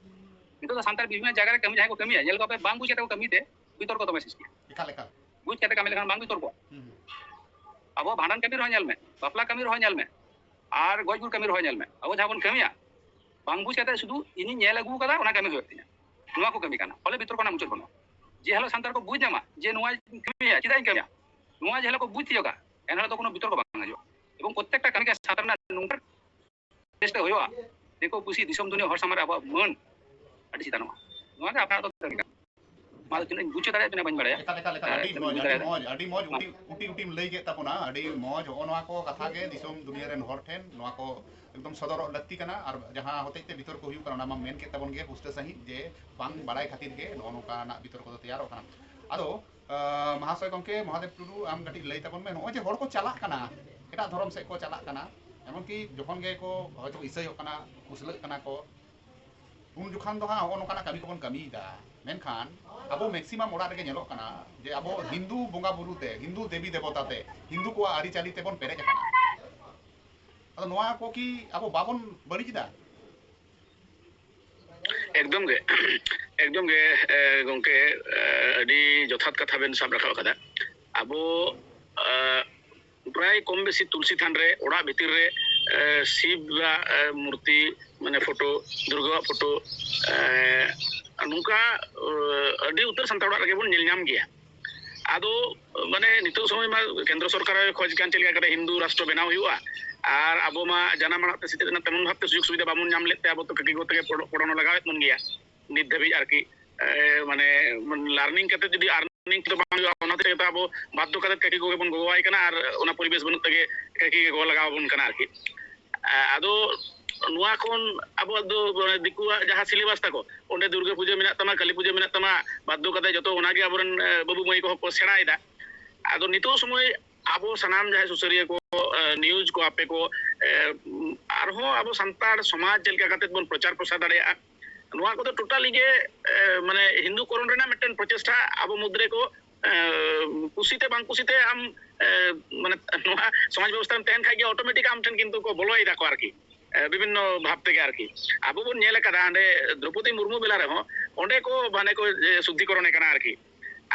ᱱᱤᱛᱚᱜ ᱫᱚ ᱥᱟᱱᱛᱟᱲ ᱵᱤᱵᱷᱤᱱᱱᱚ ᱡᱟᱭᱜᱟ ᱨᱮ ᱠᱟᱹᱢᱤ, ᱡᱟᱦᱟᱸᱭ ᱠᱚ ᱠᱟᱹᱢᱤᱭᱟ, ᱧᱮᱞ ᱠᱚᱣᱟ ᱯᱮ, ᱵᱟᱝ ᱵᱩᱡᱽ ᱠᱟᱛᱮ ᱠᱚ ᱠᱟᱹᱢᱤ ᱛᱮ ᱵᱤᱛᱚᱨᱠᱚ ᱫᱚᱢᱮ ᱥᱨᱤᱥᱴᱤᱜᱼᱟ᱾ ᱮᱠᱟᱞ, ᱮᱠᱟᱞ᱾ ᱵᱩᱡᱽ ᱠᱟᱛᱮ ᱠᱟᱹᱢᱤ ᱞᱮᱠᱷᱟᱱ ᱵᱟᱝ ᱵᱤᱛᱚᱨᱠᱚᱜᱼᱟ᱾ ᱦᱩᱸ, ᱦᱩᱸ᱾ ᱟᱵᱚ ᱵᱷᱟᱸᱰᱟᱱ ᱠᱟᱹᱢᱤ ᱨᱮᱦᱚᱸ ᱧᱮᱞ ᱢᱮ, ᱵᱟᱯᱞᱟ ᱠᱟᱹᱢᱤ ᱨᱮᱦᱚᱸ ᱧᱮᱞ ᱢᱮ, ᱟᱨ ᱜᱚᱡ ᱜᱩᱨ ᱠᱟᱹᱢᱤ ᱨᱮᱦᱚᱸ ᱧᱮᱞ ᱢᱮ, ᱟᱵᱚ ᱡᱟᱦᱟᱸ ᱵᱚᱱ ᱠᱟᱹᱢᱤᱭᱟ, ᱵᱟᱝ ᱵᱩᱡᱽ ᱠᱟᱛᱮ ᱥᱩᱫᱷᱩ ᱤᱧᱤᱧ ᱧᱮᱞ ᱟᱹᱜᱩ ᱠᱟᱫᱟ, ᱚᱱᱟ ᱠᱟᱹᱢᱤ ᱦᱩᱭᱩᱜ ᱛᱤᱧᱟ, ᱱᱚᱣᱟ ᱠᱚ ᱠᱟᱹᱢᱤ ᱠᱟᱱᱟ᱾ ᱯᱷᱚᱞᱮ ᱵᱤᱛᱚᱨᱠᱚ ᱨᱮᱱᱟᱜ ᱢᱩᱪᱟᱹᱫ ᱵᱟᱹᱱᱩᱜᱼᱟ᱾ ᱡᱮ ᱦᱤᱞᱳᱜ ᱥᱟᱱᱛᱟᱲ ᱠᱚ ᱵᱩᱡᱽ ᱧᱟᱢᱟ ᱡᱮ ᱱᱚᱣᱟᱧ ᱠᱟᱹᱢᱤᱭᱟ, ᱪᱮᱫᱟᱜ ᱤᱧ ᱠᱟᱹᱢᱤᱭᱟ, ᱱᱚᱣᱟ ᱡᱮ ᱦᱤᱞᱳᱜ ᱠᱚ ᱵᱩᱡᱽ ᱛᱤᱭᱳᱜᱟ, ᱮᱱ ᱦᱤᱞᱳᱜ ᱫᱚ ᱠᱳᱱᱳ ᱵᱤᱛᱚᱨᱠᱚ ᱵᱟᱝ ᱦᱤᱡᱩᱜᱼᱟ᱾ ᱮᱵᱚᱝ ᱯᱨᱚᱛᱮᱠᱴᱟ ᱠᱟᱹᱢᱤ ᱜᱮ ᱥᱟᱱᱛᱟᱲ ᱨᱮᱱᱟᱜ ᱱᱚᱝᱠᱟ ᱪᱮᱥᱴᱟ ᱦᱩᱭᱩᱜᱼᱟ, ᱫᱤᱠᱩ ᱯᱩᱥᱤ ᱫᱤᱥᱚᱢ ᱫᱩᱱᱤᱭᱟᱹ ᱦᱚᱲ ᱥᱟᱢᱟᱝ ᱨᱮ ᱟᱵᱚᱣᱟᱜ ᱢᱟᱹᱱ ᱟᱹᱰᱤ ᱪᱮᱛᱟᱱᱚᱜᱼᱟ᱾ ᱱᱚᱣᱟ ᱜᱮ ᱟᱯᱱᱟᱨ ᱫᱚ ᱠᱟᱹᱢᱤ ᱠᱟᱱᱟ᱾ ᱢᱟ ᱫᱚ ᱛᱤᱱᱟᱹᱜ ᱤᱧ ᱵᱩᱡᱽ ᱦᱚᱪᱚ ᱫᱟᱲᱮᱭᱟᱜ ᱵᱮᱱᱟ ᱵᱟᱹᱧ ᱵᱟᱲᱟᱭᱟ᱾ ᱮᱠᱟᱞ, ᱮᱠᱟᱞ, ᱮᱠᱟᱞ, ᱟᱹᱰᱤ ᱮᱸ, ᱢᱚᱡᱽ, ᱵᱩᱡᱽ ᱟᱹᱰᱤ ᱫᱟᱲᱮᱭᱟᱜ ᱢᱚᱡᱽ, ᱟᱹᱰᱤ ᱢᱚᱡᱽ, ᱩᱴᱤ, ᱩᱴᱤᱢ ᱞᱟᱹᱭ ᱠᱮᱫ ᱛᱟᱵᱚᱱᱟ, ᱟᱹᱰᱤ ᱢᱚᱡᱽ᱾ ᱦᱚᱸᱜᱼᱚ ᱱᱚᱣᱟ ᱠᱚ ᱠᱟᱛᱷᱟ ᱜᱮ ᱫᱤᱥᱚᱢ ᱫᱩᱱᱤᱭᱟᱹ ᱨᱮᱱ ᱦᱚᱲ ᱴᱷᱮᱱ ᱱᱚᱣᱟ ᱠᱚ ᱮᱠᱫᱚᱢ ᱥᱚᱫᱚᱨᱚᱜ ᱞᱟᱹᱠᱛᱤ ᱠᱟᱱᱟ᱾ ᱟᱨ ᱡᱟᱦᱟᱸ ᱦᱚᱛᱮᱡ ᱛᱮ ᱵᱤᱛᱚᱨᱠᱚ ᱦᱩᱭᱩᱜ ᱠᱟᱱᱟ, ᱚᱱᱟ ᱢᱟ ᱢᱮᱱ ᱠᱮᱫ ᱛᱟᱵᱚᱱ ᱜᱮ ᱯᱩᱥᱴᱟᱹ ᱥᱟᱺᱦᱤᱡ ᱡᱮ ᱵᱟᱝ ᱵᱟᱲᱟᱭ ᱠᱷᱟᱹᱛᱤᱨ ᱜᱮ ᱱᱚᱜᱼᱚ ᱱᱚᱝᱠᱟᱱᱟᱜ ᱵᱤᱛᱚᱨᱠᱚ ᱫᱚ ᱛᱮᱭᱟᱨᱚᱜ ᱠᱟᱱᱟ᱾ ᱟᱫᱚ, ᱟᱸ, ᱢᱟᱦᱟᱥᱚᱭ ᱜᱚᱢᱠᱮ ᱢᱚᱦᱟᱫᱮᱵ ᱴᱩᱰᱩ, ᱟᱢ ᱠᱟᱹᱴᱤᱡ ᱞᱟᱹᱭ ᱛᱟᱵᱚᱱ ᱢᱮ, ᱱᱚᱜᱼᱚᱭ ᱡᱮ ᱦᱚᱲ ᱠᱚ ᱪᱟᱞᱟᱜ ᱠᱟᱱᱟ, ᱮᱴᱟᱜ ᱫᱷᱚᱨᱚᱢ ᱥᱮᱫ ᱠᱚ ᱪᱟᱞᱟᱜ ᱠᱟᱱᱟ, ᱮᱢᱚᱱᱠᱤ ᱡᱚᱠᱷᱚᱱ ᱜᱮ ᱠᱚ ᱦᱚᱭᱛᱳ ᱤᱥᱟᱹᱭᱚᱜ ᱠᱟᱱᱟ, ᱠᱩᱥᱞᱟᱹᱜ ᱠᱟᱱᱟ ᱠᱚ, ᱩᱱ ᱡᱚᱠᱷᱟᱱ ᱫᱚ ᱦᱟᱸᱜ ᱦᱚᱸᱜᱼᱚ ᱱᱚᱝᱠᱟᱱᱟᱜ ᱠᱟᱹᱢᱤ ᱠᱚᱵᱚᱱ ᱠᱟᱹᱢᱤᱭᱮᱫᱟ᱾ ᱢᱮᱱᱠᱷᱟᱱ ᱟᱵᱚ maximum ᱚᱲᱟᱜ ᱨᱮᱜᱮ ᱧᱮᱞᱚᱜ ᱠᱟᱱᱟ ᱡᱮ ᱟᱵᱚ ᱦᱤᱱᱫᱩ ᱵᱚᱸᱜᱟ ᱵᱩᱨᱩ ᱛᱮ, ᱦᱤᱱᱫᱩ ᱫᱮᱵᱤ ᱫᱮᱵᱚᱛᱟ ᱛᱮ, ᱦᱤᱱᱫᱩ ᱠᱚᱣᱟᱜ ᱟᱹᱨᱤᱪᱟᱹᱞᱤ ᱛᱮᱵᱚᱱ ᱯᱮᱨᱮᱡ ᱟᱠᱟᱱᱟ᱾ ᱟᱫᱚ ᱱᱚᱣᱟ ᱠᱚ ᱠᱤ ᱟᱵᱚ ᱵᱟᱵᱚᱱ ᱵᱟᱹᱲᱤᱡ ᱮᱫᱟ? ᱮᱠᱫᱚᱢ ᱜᱮ, ᱮᱠᱫᱚᱢ ᱜᱮ, ᱮ, ᱜᱚᱢᱠᱮ, ᱮ, ᱟᱹᱰᱤ ᱡᱚᱛᱷᱟᱛ ᱠᱟᱛᱷᱟ ᱵᱮᱱ ᱥᱟᱵ ᱨᱟᱠᱟᱵ ᱟᱠᱟᱫᱟ᱾ ᱟᱵᱚ, ᱮ, ᱯᱨᱟᱭ ᱠᱚᱢ ᱵᱮᱥᱤ ᱛᱩᱞᱥᱤ ᱛᱷᱟᱱ ᱨᱮ, ᱚᱲᱟᱜ ᱵᱷᱤᱛᱤᱨ ᱨᱮ, ᱮ, ᱥᱤᱵ ᱟᱜ, ᱮ, ᱢᱩᱨᱛᱤ, ᱢᱟᱱᱮ ᱯᱷᱳᱴᱳ, ᱫᱩᱨᱜᱟᱹᱣᱟᱜ ᱯᱷᱳᱴᱳ, ᱮ, ᱱᱚᱝᱠᱟ, ᱮ, ᱟᱹᱰᱤ ᱩᱛᱟᱹᱨ ᱥᱟᱱᱛᱟᱲ ᱚᱲᱟᱜ ᱨᱮᱜᱮ ᱵᱚᱱ ᱧᱮᱞ ᱧᱟᱢ ᱜᱮᱭᱟ᱾ ᱟᱫᱚ, ᱢᱟᱱᱮ, ᱱᱤᱛᱚᱜ ᱥᱚᱢᱚᱭ ᱢᱟ ᱠᱮᱱᱫᱨᱚ ᱥᱚᱨᱠᱟᱨ ᱮ ᱠᱷᱚᱡᱽ ᱠᱟᱱ ᱪᱮᱫ ᱞᱮᱠᱟ ᱠᱟᱛᱮ ᱦᱤᱱᱫᱩ ᱨᱟᱥᱴᱨᱚ ᱵᱮᱱᱟᱣ ᱦᱩᱭᱩᱜᱼᱟ, ᱟᱨ ᱟᱵᱚ ᱢᱟ ᱡᱟᱱᱟᱢ ᱟᱲᱟᱝ ᱛᱮ ᱥᱮᱪᱮᱫ ᱨᱮᱱᱟᱜ ᱛᱮᱢᱚᱱ ᱵᱷᱟᱵᱛᱮ ᱥᱩᱡᱳᱜᱽ ᱥᱩᱵᱤᱫᱷᱟ ᱵᱟᱵᱚᱱ ᱧᱟᱢ ᱞᱮᱫ ᱛᱮ ᱟᱵᱚ ᱫᱚ ᱠᱟᱹᱴᱤᱡ ᱛᱮᱜᱮ ᱯᱚᱲᱚ-, ᱯᱚᱲᱚᱱᱚ ᱞᱟᱜᱟᱣᱮᱫ ᱵᱚᱱ ᱜᱮᱭᱟ ᱱᱤᱛ ᱫᱷᱟᱹᱵᱤᱡ ᱟᱨᱠᱤ᱾ ᱮ, ᱢᱟᱱᱮ, learning ᱠᱟᱛᱮ ᱡᱩᱫᱤ ᱟᱨ ᱱᱤᱝᱠᱟᱹ ᱫᱚ ᱵᱟᱝ ᱦᱩᱭᱩᱜᱼᱟ᱾ ᱚᱱᱟ ᱦᱚᱛᱮᱡ ᱛᱮ ᱟᱵᱚ ᱵᱟᱫᱽᱫᱷᱚ ᱠᱟᱛᱮ ᱠᱟᱹᱠᱤ ᱠᱚᱜᱮ ᱵᱚᱱ ᱜᱚᱜᱚᱣᱟᱭ ᱠᱟᱱᱟ, ᱟᱨ ᱚᱱᱟ ᱯᱚᱨᱤᱵᱮᱥ ᱵᱟᱹᱱᱩᱜ ᱛᱮᱜᱮ ᱠᱟᱹᱠᱤ ᱜᱮ ᱜᱚᱜᱚ ᱞᱟᱜᱟᱣ ᱟᱵᱚᱱ ᱠᱟᱱᱟ ᱟᱨᱠᱤ᱾ ᱟᱫᱚ ᱱᱚᱣᱟ ᱠᱷᱚᱱ ᱟᱵᱚᱣᱟᱜ ᱫᱚ ᱢᱟᱱᱮ ᱫᱤᱠᱩᱣᱟᱜ ᱡᱟᱦᱟᱸ ᱥᱤᱞᱮᱵᱟᱥ ᱛᱟᱠᱚ, ᱚᱸᱰᱮ ᱫᱩᱨᱜᱟᱹ ᱯᱩᱡᱟᱹ ᱢᱮᱱᱟᱜ ᱛᱟᱢᱟ, ᱠᱟᱹᱞᱤ ᱯᱩᱡᱟᱹ ᱢᱮᱱᱟᱜ ᱛᱟᱢᱟ, ᱵᱟᱫᱽᱫᱷᱚ ᱠᱟᱛᱮ ᱡᱚᱛᱚ ᱚᱱᱟᱜᱮ ᱟᱵᱚᱨᱮᱱ ᱵᱟᱹᱵᱩ ᱢᱟᱹᱭ ᱠᱚᱦᱚᱸ ᱠᱚ ᱥᱮᱬᱟᱭᱮᱫᱟ᱾ ᱟᱫᱚ ᱱᱤᱛᱚᱜ ᱥᱚᱢᱚᱭ ᱟᱵᱚ ᱥᱟᱱᱟᱢ ᱡᱟᱦᱟᱸᱭ ᱥᱩᱥᱟᱹᱨᱤᱭᱟᱹ ᱠᱚ, ᱱᱤᱭᱩᱡᱽ ᱠᱚ ᱟᱯᱮ ᱠᱚ, ᱟᱨᱦᱚᱸ ᱟᱵᱚ ᱥᱟᱱᱛᱟᱲ ᱥᱚᱢᱟᱡᱽ ᱪᱮᱫ ᱞᱮᱠᱟ ᱠᱟᱛᱮ ᱵᱚᱱ ᱯᱨᱚᱪᱟᱨ ᱯᱨᱚᱥᱟᱨ ᱫᱟᱲᱮᱭᱟᱜᱼᱟ, ᱱᱚᱣᱟ ᱠᱚᱫᱚ ᱴᱳᱴᱟᱞᱤ ᱜᱮ ᱢᱟᱱᱮ ᱦᱤᱱᱫᱩ ᱠᱚᱨᱚᱱ ᱨᱮᱱᱟᱜ ᱢᱤᱫᱴᱮᱱ ᱯᱨᱚᱪᱮᱥᱴᱟ ᱟᱵᱚ ᱢᱩᱫᱽ ᱨᱮ ᱠᱚ ᱠᱩᱥᱤᱛᱮ ᱵᱟᱝ ᱠᱩᱥᱤᱛᱮ ᱟᱢ ᱢᱟᱱᱮ ᱱᱚᱣᱟ ᱥᱚᱢᱟᱡᱽ ᱵᱮᱵᱚᱥᱛᱷᱟ ᱨᱮᱢ ᱛᱟᱦᱮᱱ ᱠᱷᱟᱡ ᱜᱮ ᱚᱴᱳᱢᱮᱴᱤᱠ ᱟᱢ ᱴᱷᱮᱱ ᱠᱤᱱᱛᱩ ᱠᱚ ᱵᱚᱞᱚᱭ ᱫᱟᱠᱚ ᱟᱨᱠᱤ, ᱵᱤᱵᱷᱤᱱᱱᱚ ᱵᱷᱟᱵ ᱛᱮᱜᱮ ᱟᱨᱠᱤ᱾ ᱟᱵᱚ ᱵᱚᱱ ᱧᱮᱞ ᱟᱠᱟᱫᱟ ᱦᱟᱸᱰᱮ ᱫᱨᱚᱯᱚᱫᱤ ᱢᱩᱨᱢᱩ ᱵᱮᱞᱟ ᱨᱮᱦᱚᱸ ᱚᱸᱰᱮ ᱠᱚ ᱢᱟᱱᱮ ᱠᱚ ᱥᱩᱫᱽᱫᱷᱤᱠᱚᱨᱚᱱᱮ ᱠᱟᱱᱟ ᱟᱨᱠᱤ᱾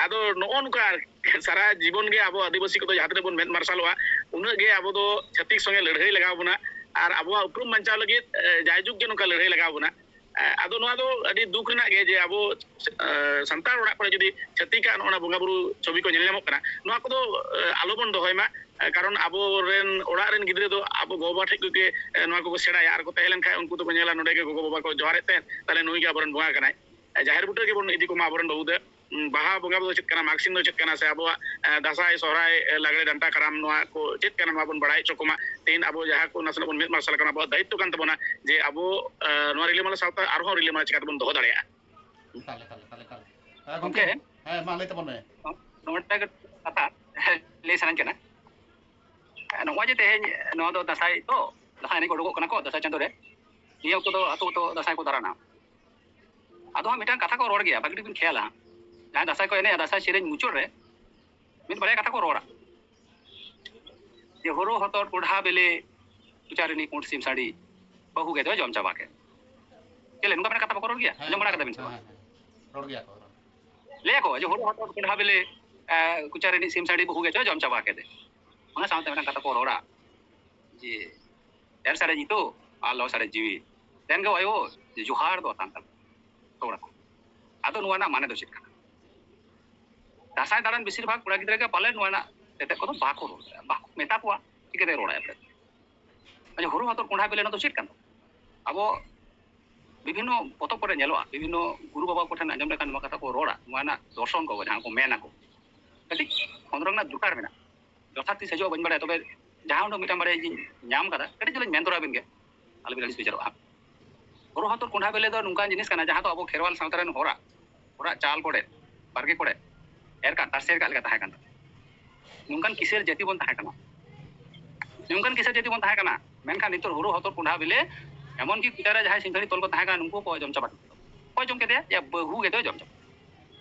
ᱟᱫᱚ ᱱᱚᱜᱼᱚ ᱱᱚᱝᱠᱟ ᱥᱟᱨᱟ ᱡᱤᱵᱚᱱ ᱜᱮ ᱟᱵᱚ ᱟᱹᱫᱤᱵᱟᱹᱥᱤ ᱠᱚᱫᱚ ᱡᱟᱦᱟᱸ ᱛᱤᱱᱟᱹᱜ ᱵᱚᱱ ᱢᱮᱫ ᱢᱟᱨᱥᱟᱞᱚᱜᱼᱟ, ᱩᱱᱟᱹᱜ ᱜᱮ ᱟᱵᱚ ᱫᱚ ᱪᱷᱟᱹᱛᱤᱠ ᱥᱚᱸᱜᱮ ᱞᱟᱹᱲᱦᱟᱹᱭ ᱞᱟᱜᱟᱣ ᱵᱚᱱᱟ᱾ ᱟᱨ ᱟᱵᱚᱣᱟᱜ ᱩᱯᱨᱩᱢ ᱵᱟᱧᱪᱟᱣ ᱞᱟᱹᱜᱤᱫ ᱡᱟᱭᱡᱩᱜᱽ ᱜᱮ ᱱᱚᱝᱠᱟ ᱞᱟᱹᱲᱦᱟᱹᱭ ᱞᱟᱜᱟᱣ ᱵᱚᱱᱟ᱾ ᱟᱫᱚ ᱱᱚᱣᱟ ᱫᱚ ᱟᱹᱰᱤ ᱫᱩᱠ ᱨᱮᱱᱟᱜ ᱜᱮ ᱡᱮ ᱟᱵᱚ ᱥᱟᱱᱛᱟᱲ ᱚᱲᱟᱜ ᱠᱚᱨᱮ ᱡᱩᱫᱤ ᱪᱷᱟᱹᱛᱤᱠᱟᱜ ᱱᱚᱜᱼᱚ ᱱᱟ ᱵᱚᱸᱜᱟ ᱵᱩᱨᱩ ᱪᱷᱚᱵᱤ ᱠᱚ ᱧᱮᱞ ᱧᱟᱢᱚᱜ ᱠᱟᱱᱟ, ᱱᱚᱣᱟ ᱠᱚᱫᱚ ᱟᱞᱚ ᱵᱚᱱ ᱫᱚᱦᱚᱭ ᱢᱟ᱾ ᱠᱟᱨᱚᱱ ᱟᱵᱚᱨᱮᱱ ᱚᱲᱟᱜ ᱨᱮᱱ ᱜᱤᱫᱽᱨᱟᱹ ᱫᱚ ᱟᱵᱚ ᱜᱚ ᱵᱟᱵᱟ ᱴᱷᱮᱡ ᱠᱚᱜᱮ ᱱᱚᱣᱟ ᱠᱚᱠᱚ ᱥᱮᱬᱟᱭᱟ᱾ ᱟᱨ ᱠᱚ ᱛᱟᱦᱮᱸ ᱞᱮᱱᱠᱷᱟᱱ ᱩᱱᱠᱩ ᱫᱚᱠᱚ ᱧᱮᱞᱟ ᱱᱚᱰᱮ ᱜᱮ ᱜᱚᱜᱚ ᱵᱟᱵᱟ ᱠᱚ ᱡᱚᱦᱟᱨᱮᱫ ᱛᱟᱦᱮᱸᱫ, ᱛᱟᱦᱞᱮ ᱱᱩᱭ ᱜᱮ ᱟᱵᱚᱨᱮᱱ ᱵᱚᱸᱜᱟ ᱠᱟᱱᱟᱭ᱾ ᱡᱟᱦᱮᱨ ᱵᱩᱴᱟᱹ ᱜᱮᱵᱚᱱ ᱤᱫᱤ ᱠᱚᱢᱟ ᱟᱵᱚᱨᱮᱱ ᱵᱟᱹᱵᱩ ᱫᱚ᱾ ᱵᱟᱦᱟ ᱵᱚᱸᱜᱟ ᱫᱚ ᱪᱮᱫ ᱠᱟᱱᱟ, ᱢᱟᱜᱽ ᱥᱤᱢ ᱫᱚ ᱪᱮᱫ ᱠᱟᱱᱟ, ᱥᱮ ᱟᱵᱚᱣᱟᱜ ᱫᱟᱸᱥᱟᱭ, ᱥᱚᱦᱨᱟᱭ, ᱞᱟᱜᱽᱲᱮ, ᱰᱟᱱᱴᱟ, ᱠᱟᱨᱟᱢ, ᱱᱚᱣᱟ ᱠᱚ ᱪᱮᱫ ᱠᱟᱱᱟ, ᱱᱚᱣᱟ ᱵᱚᱱ ᱵᱟᱲᱟᱭ ᱦᱚᱪᱚ ᱠᱚᱢᱟ᱾ ᱛᱮᱦᱮᱧ ᱟᱵᱚ ᱡᱟᱦᱟᱸ ᱠᱚ ᱱᱟᱥᱮᱱᱟᱜ ᱵᱚᱱ ᱢᱮᱫ ᱢᱟᱨᱥᱟᱞ ᱟᱠᱟᱱᱟ, ᱟᱵᱚᱣᱟᱜ ᱫᱟᱭᱤᱛᱛᱚ ᱠᱟᱱ ᱛᱟᱵᱚᱱᱟ ᱡᱮ ᱟᱵᱚ ᱱᱚᱣᱟ ᱨᱤᱞᱟᱹᱢᱟᱞᱟ ᱥᱟᱶᱛᱟ ᱟᱨᱦᱚᱸ ᱨᱤᱞᱟᱹᱢᱟᱞᱟ ᱪᱤᱠᱟᱹ ᱛᱮᱵᱚᱱ ᱫᱚᱦᱚ ᱫᱟᱲᱮᱭᱟᱜᱼᱟ᱾ ᱮᱠᱟᱞ, ᱮᱠᱟᱞ, ᱮᱠᱟᱞ, ᱮᱠᱟᱞ᱾ ᱜᱚᱢᱠᱮ? ᱦᱮᱸ, ᱢᱟ ᱞᱟᱹᱭ ᱛᱟᱵᱚᱱ ᱢᱮ᱾ ᱱᱚᱰᱮ ᱠᱟᱛᱷᱟ ᱞᱟᱹᱭ ᱥᱟᱱᱟᱧ ᱠᱟᱱᱟ᱾ ᱱᱚᱜᱼᱚᱭ ᱡᱮ ᱛᱮᱦᱮᱧ ᱱᱚᱣᱟ ᱫᱚ ᱫᱟᱸᱥᱟᱭ ᱛᱚ, ᱫᱟᱸᱥᱟᱭ ᱮᱱᱮᱡ ᱠᱚ ᱩᱰᱩᱠᱚᱜ ᱠᱟᱱᱟ ᱠᱚ ᱫᱟᱸᱥᱟᱭ ᱪᱟᱸᱫᱳ ᱨᱮ᱾ ᱱᱤᱭᱟᱹ ᱚᱠᱛᱚ ᱫᱚ ᱟᱹᱛᱩ ᱟᱹᱛᱩ ᱫᱟᱸᱥᱟᱭ ᱠᱚ ᱫᱟᱬᱟᱱᱟ᱾ ᱟᱫᱚ ᱦᱟᱸᱜ ᱢᱤᱫᱴᱟᱝ ᱠᱟᱛᱷᱟ ᱠᱚ ᱨᱚᱲ ᱜᱮᱭᱟ, ᱵᱷᱟᱜᱤ ᱴᱷᱤᱠ ᱵᱤᱱ ᱠᱷᱮᱭᱟᱞᱟ ᱦᱟᱸᱜ᱾ ᱡᱟᱦᱟᱸᱭ ᱫᱟᱸᱥᱟᱭ ᱠᱚ ᱮᱱᱮᱡᱼᱟ, ᱫᱟᱸᱥᱟᱭ ᱥᱮᱨᱮᱧ ᱢᱩᱪᱟᱹᱫ ᱨᱮ ᱢᱤᱫ ᱵᱟᱨᱭᱟ ᱠᱟᱛᱷᱟ ᱠᱚ ᱨᱚᱲᱟ᱾ ᱡᱮ ᱦᱩᱲᱩ ᱦᱚᱛᱚᱫ ᱠᱚᱸᱰᱷᱟ ᱵᱮᱞᱮ, ᱠᱚᱪᱟ ᱨᱤᱱᱤᱡ ᱯᱩᱸᱰ ᱥᱤᱢ ᱥᱟᱹᱰᱤ, ᱵᱟᱹᱦᱩ ᱜᱮᱫᱚᱭ ᱡᱚᱢ ᱪᱟᱵᱟ ᱠᱮᱫ᱾ ᱪᱮᱫ ᱞᱮ ᱱᱚᱝᱠᱟ ᱢᱤᱫᱴᱟᱝ ᱠᱟᱛᱷᱟ ᱵᱟᱠᱚ ᱨᱚᱲ ᱜᱮᱭᱟ? ᱟᱸᱡᱚᱢ ᱵᱟᱲᱟ ᱠᱟᱫᱟ ᱵᱤᱱ ᱥᱮ ᱵᱟᱝ? ᱦᱮᱸ, ᱦᱮᱸ᱾ ᱨᱚᱲ ᱜᱮᱭᱟ ᱠᱚ, ᱨᱚᱲ᱾ ᱞᱟᱹᱭᱟ ᱠᱚ ᱡᱮ ᱦᱩᱲᱩ ᱦᱚᱛᱚᱫ ᱠᱚᱸᱰᱷᱟ ᱵᱮᱞᱮ, ᱠᱚᱪᱟ ᱨᱤᱱᱤᱡ ᱥᱤᱢ ᱥᱟᱹᱰᱤ, ᱵᱟᱹᱦᱩ ᱜᱮᱫᱚᱭ ᱡᱚᱢ ᱪᱟᱵᱟ ᱠᱮᱫ᱾ ᱚᱱᱟ ᱥᱟᱶᱛᱮ ᱢᱤᱫᱴᱟᱝ ᱠᱟᱛᱷᱟ ᱠᱚ ᱨᱚᱲᱟ ᱡᱮ ᱮᱨ ᱥᱟᱨᱮᱡ ᱤᱛᱟᱹ ᱟᱨ ᱞᱚ ᱥᱟᱨᱮᱡ ᱡᱤᱣᱤ᱾ ᱛᱮᱱ ᱜᱮ ᱟᱭᱳ, ᱡᱚᱦᱟᱨ ᱫᱚ ᱟᱛᱟᱝ ᱛᱟᱞᱮ᱾ ᱨᱚᱲ ᱟᱠᱚ᱾ ᱟᱫᱚ ᱱᱚᱣᱟ ᱨᱮᱱᱟᱜ ᱢᱟᱱᱮ ᱫᱚ ᱪᱮᱫ ᱠᱟᱱᱟ? ᱫᱟᱸᱥᱟᱭ ᱫᱟᱬᱟᱱ ᱵᱮᱥᱤᱨ ᱵᱷᱟᱜᱽ ᱠᱚᱲᱟ ᱜᱤᱫᱽᱨᱟᱹ ᱜᱮ ᱯᱟᱞᱮ ᱱᱚᱣᱟ ᱨᱮᱱᱟᱜ ᱛᱮᱛᱮᱫ ᱠᱚᱫᱚ ᱵᱟᱠᱚ ᱨᱚᱲ ᱫᱟᱲᱮᱭᱟᱜᱼᱟ, ᱵᱟᱠᱚ ᱢᱮᱛᱟ ᱠᱚᱣᱟ, ᱪᱤᱠᱟᱹᱛᱮ ᱨᱚᱲᱟᱭ ᱟᱯᱮ? ᱟᱪᱪᱷᱟ, ᱦᱩᱲᱩ ᱦᱚᱛᱚᱫ ᱠᱚᱸᱰᱷᱟ ᱵᱮᱞᱮ, ᱱᱚᱣᱟ ᱫᱚ ᱪᱮᱫ ᱠᱟᱱᱟ? ᱟᱵᱚ ᱵᱤᱵᱷᱤᱱᱱᱚ ᱯᱚᱛᱚᱵ ᱠᱚᱨᱮ ᱧᱮᱞᱚᱜᱼᱟ, ᱵᱤᱵᱷᱤᱱᱱᱚ ᱜᱩᱨᱩ ᱵᱟᱵᱟ ᱠᱚᱴᱷᱮᱱ ᱟᱸᱡᱚᱢ ᱞᱮᱠᱷᱟᱱ ᱱᱚᱣᱟ ᱠᱟᱛᱷᱟ ᱠᱚ ᱨᱚᱲᱟ, ᱱᱚᱣᱟ ᱨᱮᱱᱟᱜ ᱫᱚᱨᱥᱚᱱ ᱠᱚ ᱡᱟᱦᱟᱸ ᱠᱚ ᱢᱮᱱᱟ ᱠᱚ, ᱠᱟᱹᱴᱤᱡ ᱠᱷᱚᱸᱫᱽᱨᱚᱝ ᱨᱮᱱᱟᱜ ᱫᱚᱨᱠᱟᱨ ᱢᱮᱱᱟᱜᱼᱟ᱾ ᱡᱚᱛᱷᱟᱛ ᱛᱤᱥ ᱦᱤᱡᱩᱜᱼᱟ ᱵᱟᱹᱧ ᱵᱟᱲᱟᱭᱟ, ᱛᱚᱵᱮ ᱡᱟᱦᱟᱸ ᱩᱰᱩᱝ ᱢᱤᱫᱴᱟᱝ ᱵᱟᱨᱭᱟ ᱤᱧ ᱧᱟᱢ ᱠᱟᱫᱟ, ᱠᱟᱹᱴᱤᱡ ᱪᱩᱞᱩᱝ ᱢᱮᱱ ᱛᱚᱨᱟ ᱟᱵᱤᱱ ᱜᱮ, ᱟᱞᱚᱵᱤᱱ ᱟᱹᱲᱤᱥ ᱵᱮᱡᱟᱨᱚᱜᱼᱟ᱾ ᱦᱳᱨᱳ ᱦᱚᱛᱚᱫ ᱠᱚᱸᱰᱷᱟ ᱵᱮᱞᱮ ᱫᱚ ᱱᱚᱝᱠᱟᱱ ᱡᱤᱱᱤᱥ ᱠᱟᱱᱟ, ᱡᱟᱦᱟᱸ ᱫᱚ ᱟᱵᱚ ᱠᱷᱮᱨᱣᱟᱞ ᱥᱟᱶᱛᱟ ᱨᱮᱱ ᱦᱚᱲᱟᱜ ᱚᱲᱟᱜ ᱪᱟᱞ ᱠᱚᱨᱮ, ᱵᱟᱲᱜᱮ ᱠᱚᱨᱮ ᱮᱨ ᱠᱟᱜ, ᱛᱟᱨᱥᱮ ᱮᱨ ᱠᱟᱜ ᱞᱮᱠᱟ ᱛᱟᱦᱮᱸ ᱠᱟᱱ ᱛᱟᱠᱚᱣᱟ᱾ ᱱᱚᱝᱠᱟᱱ ᱠᱤᱥᱟᱹᱬ ᱡᱟᱹᱛᱤ ᱵᱚᱱ ᱛᱟᱦᱮᱸ ᱠᱟᱱᱟ, ᱱᱚᱝᱠᱟᱱ ᱠᱤᱥᱟᱹᱬ ᱡᱟᱹᱛᱤ ᱵᱚᱱ ᱛᱟᱦᱮᱸ ᱠᱟᱱᱟ᱾ ᱢᱮᱱᱠᱷᱟᱱ ᱱᱤᱛᱚᱜ ᱦᱳᱨᱳ ᱦᱚᱛᱚᱫ ᱠᱚᱸᱰᱷᱟ ᱵᱮᱞᱮ, ᱮᱢᱚᱱᱠᱤ ᱠᱚᱪᱟ ᱨᱮ ᱡᱟᱦᱟᱸᱭ ᱥᱤᱝᱠᱷᱟᱹᱲᱤ ᱛᱚᱞ ᱠᱚ ᱛᱟᱦᱮᱸ ᱠᱟᱱᱟ, ᱱᱩᱠᱩ ᱠᱚ ᱡᱚᱢ ᱪᱟᱵᱟ ᱠᱮᱫᱟ᱾ ᱚᱠᱚᱭ ᱡᱚᱢ ᱠᱮᱫᱮᱭᱟ? ᱭᱟ, ᱵᱟᱹᱦᱩ ᱜᱮᱛᱚᱭ ᱡᱚᱢ ᱪᱟᱵᱟ ᱠᱮᱫᱟ᱾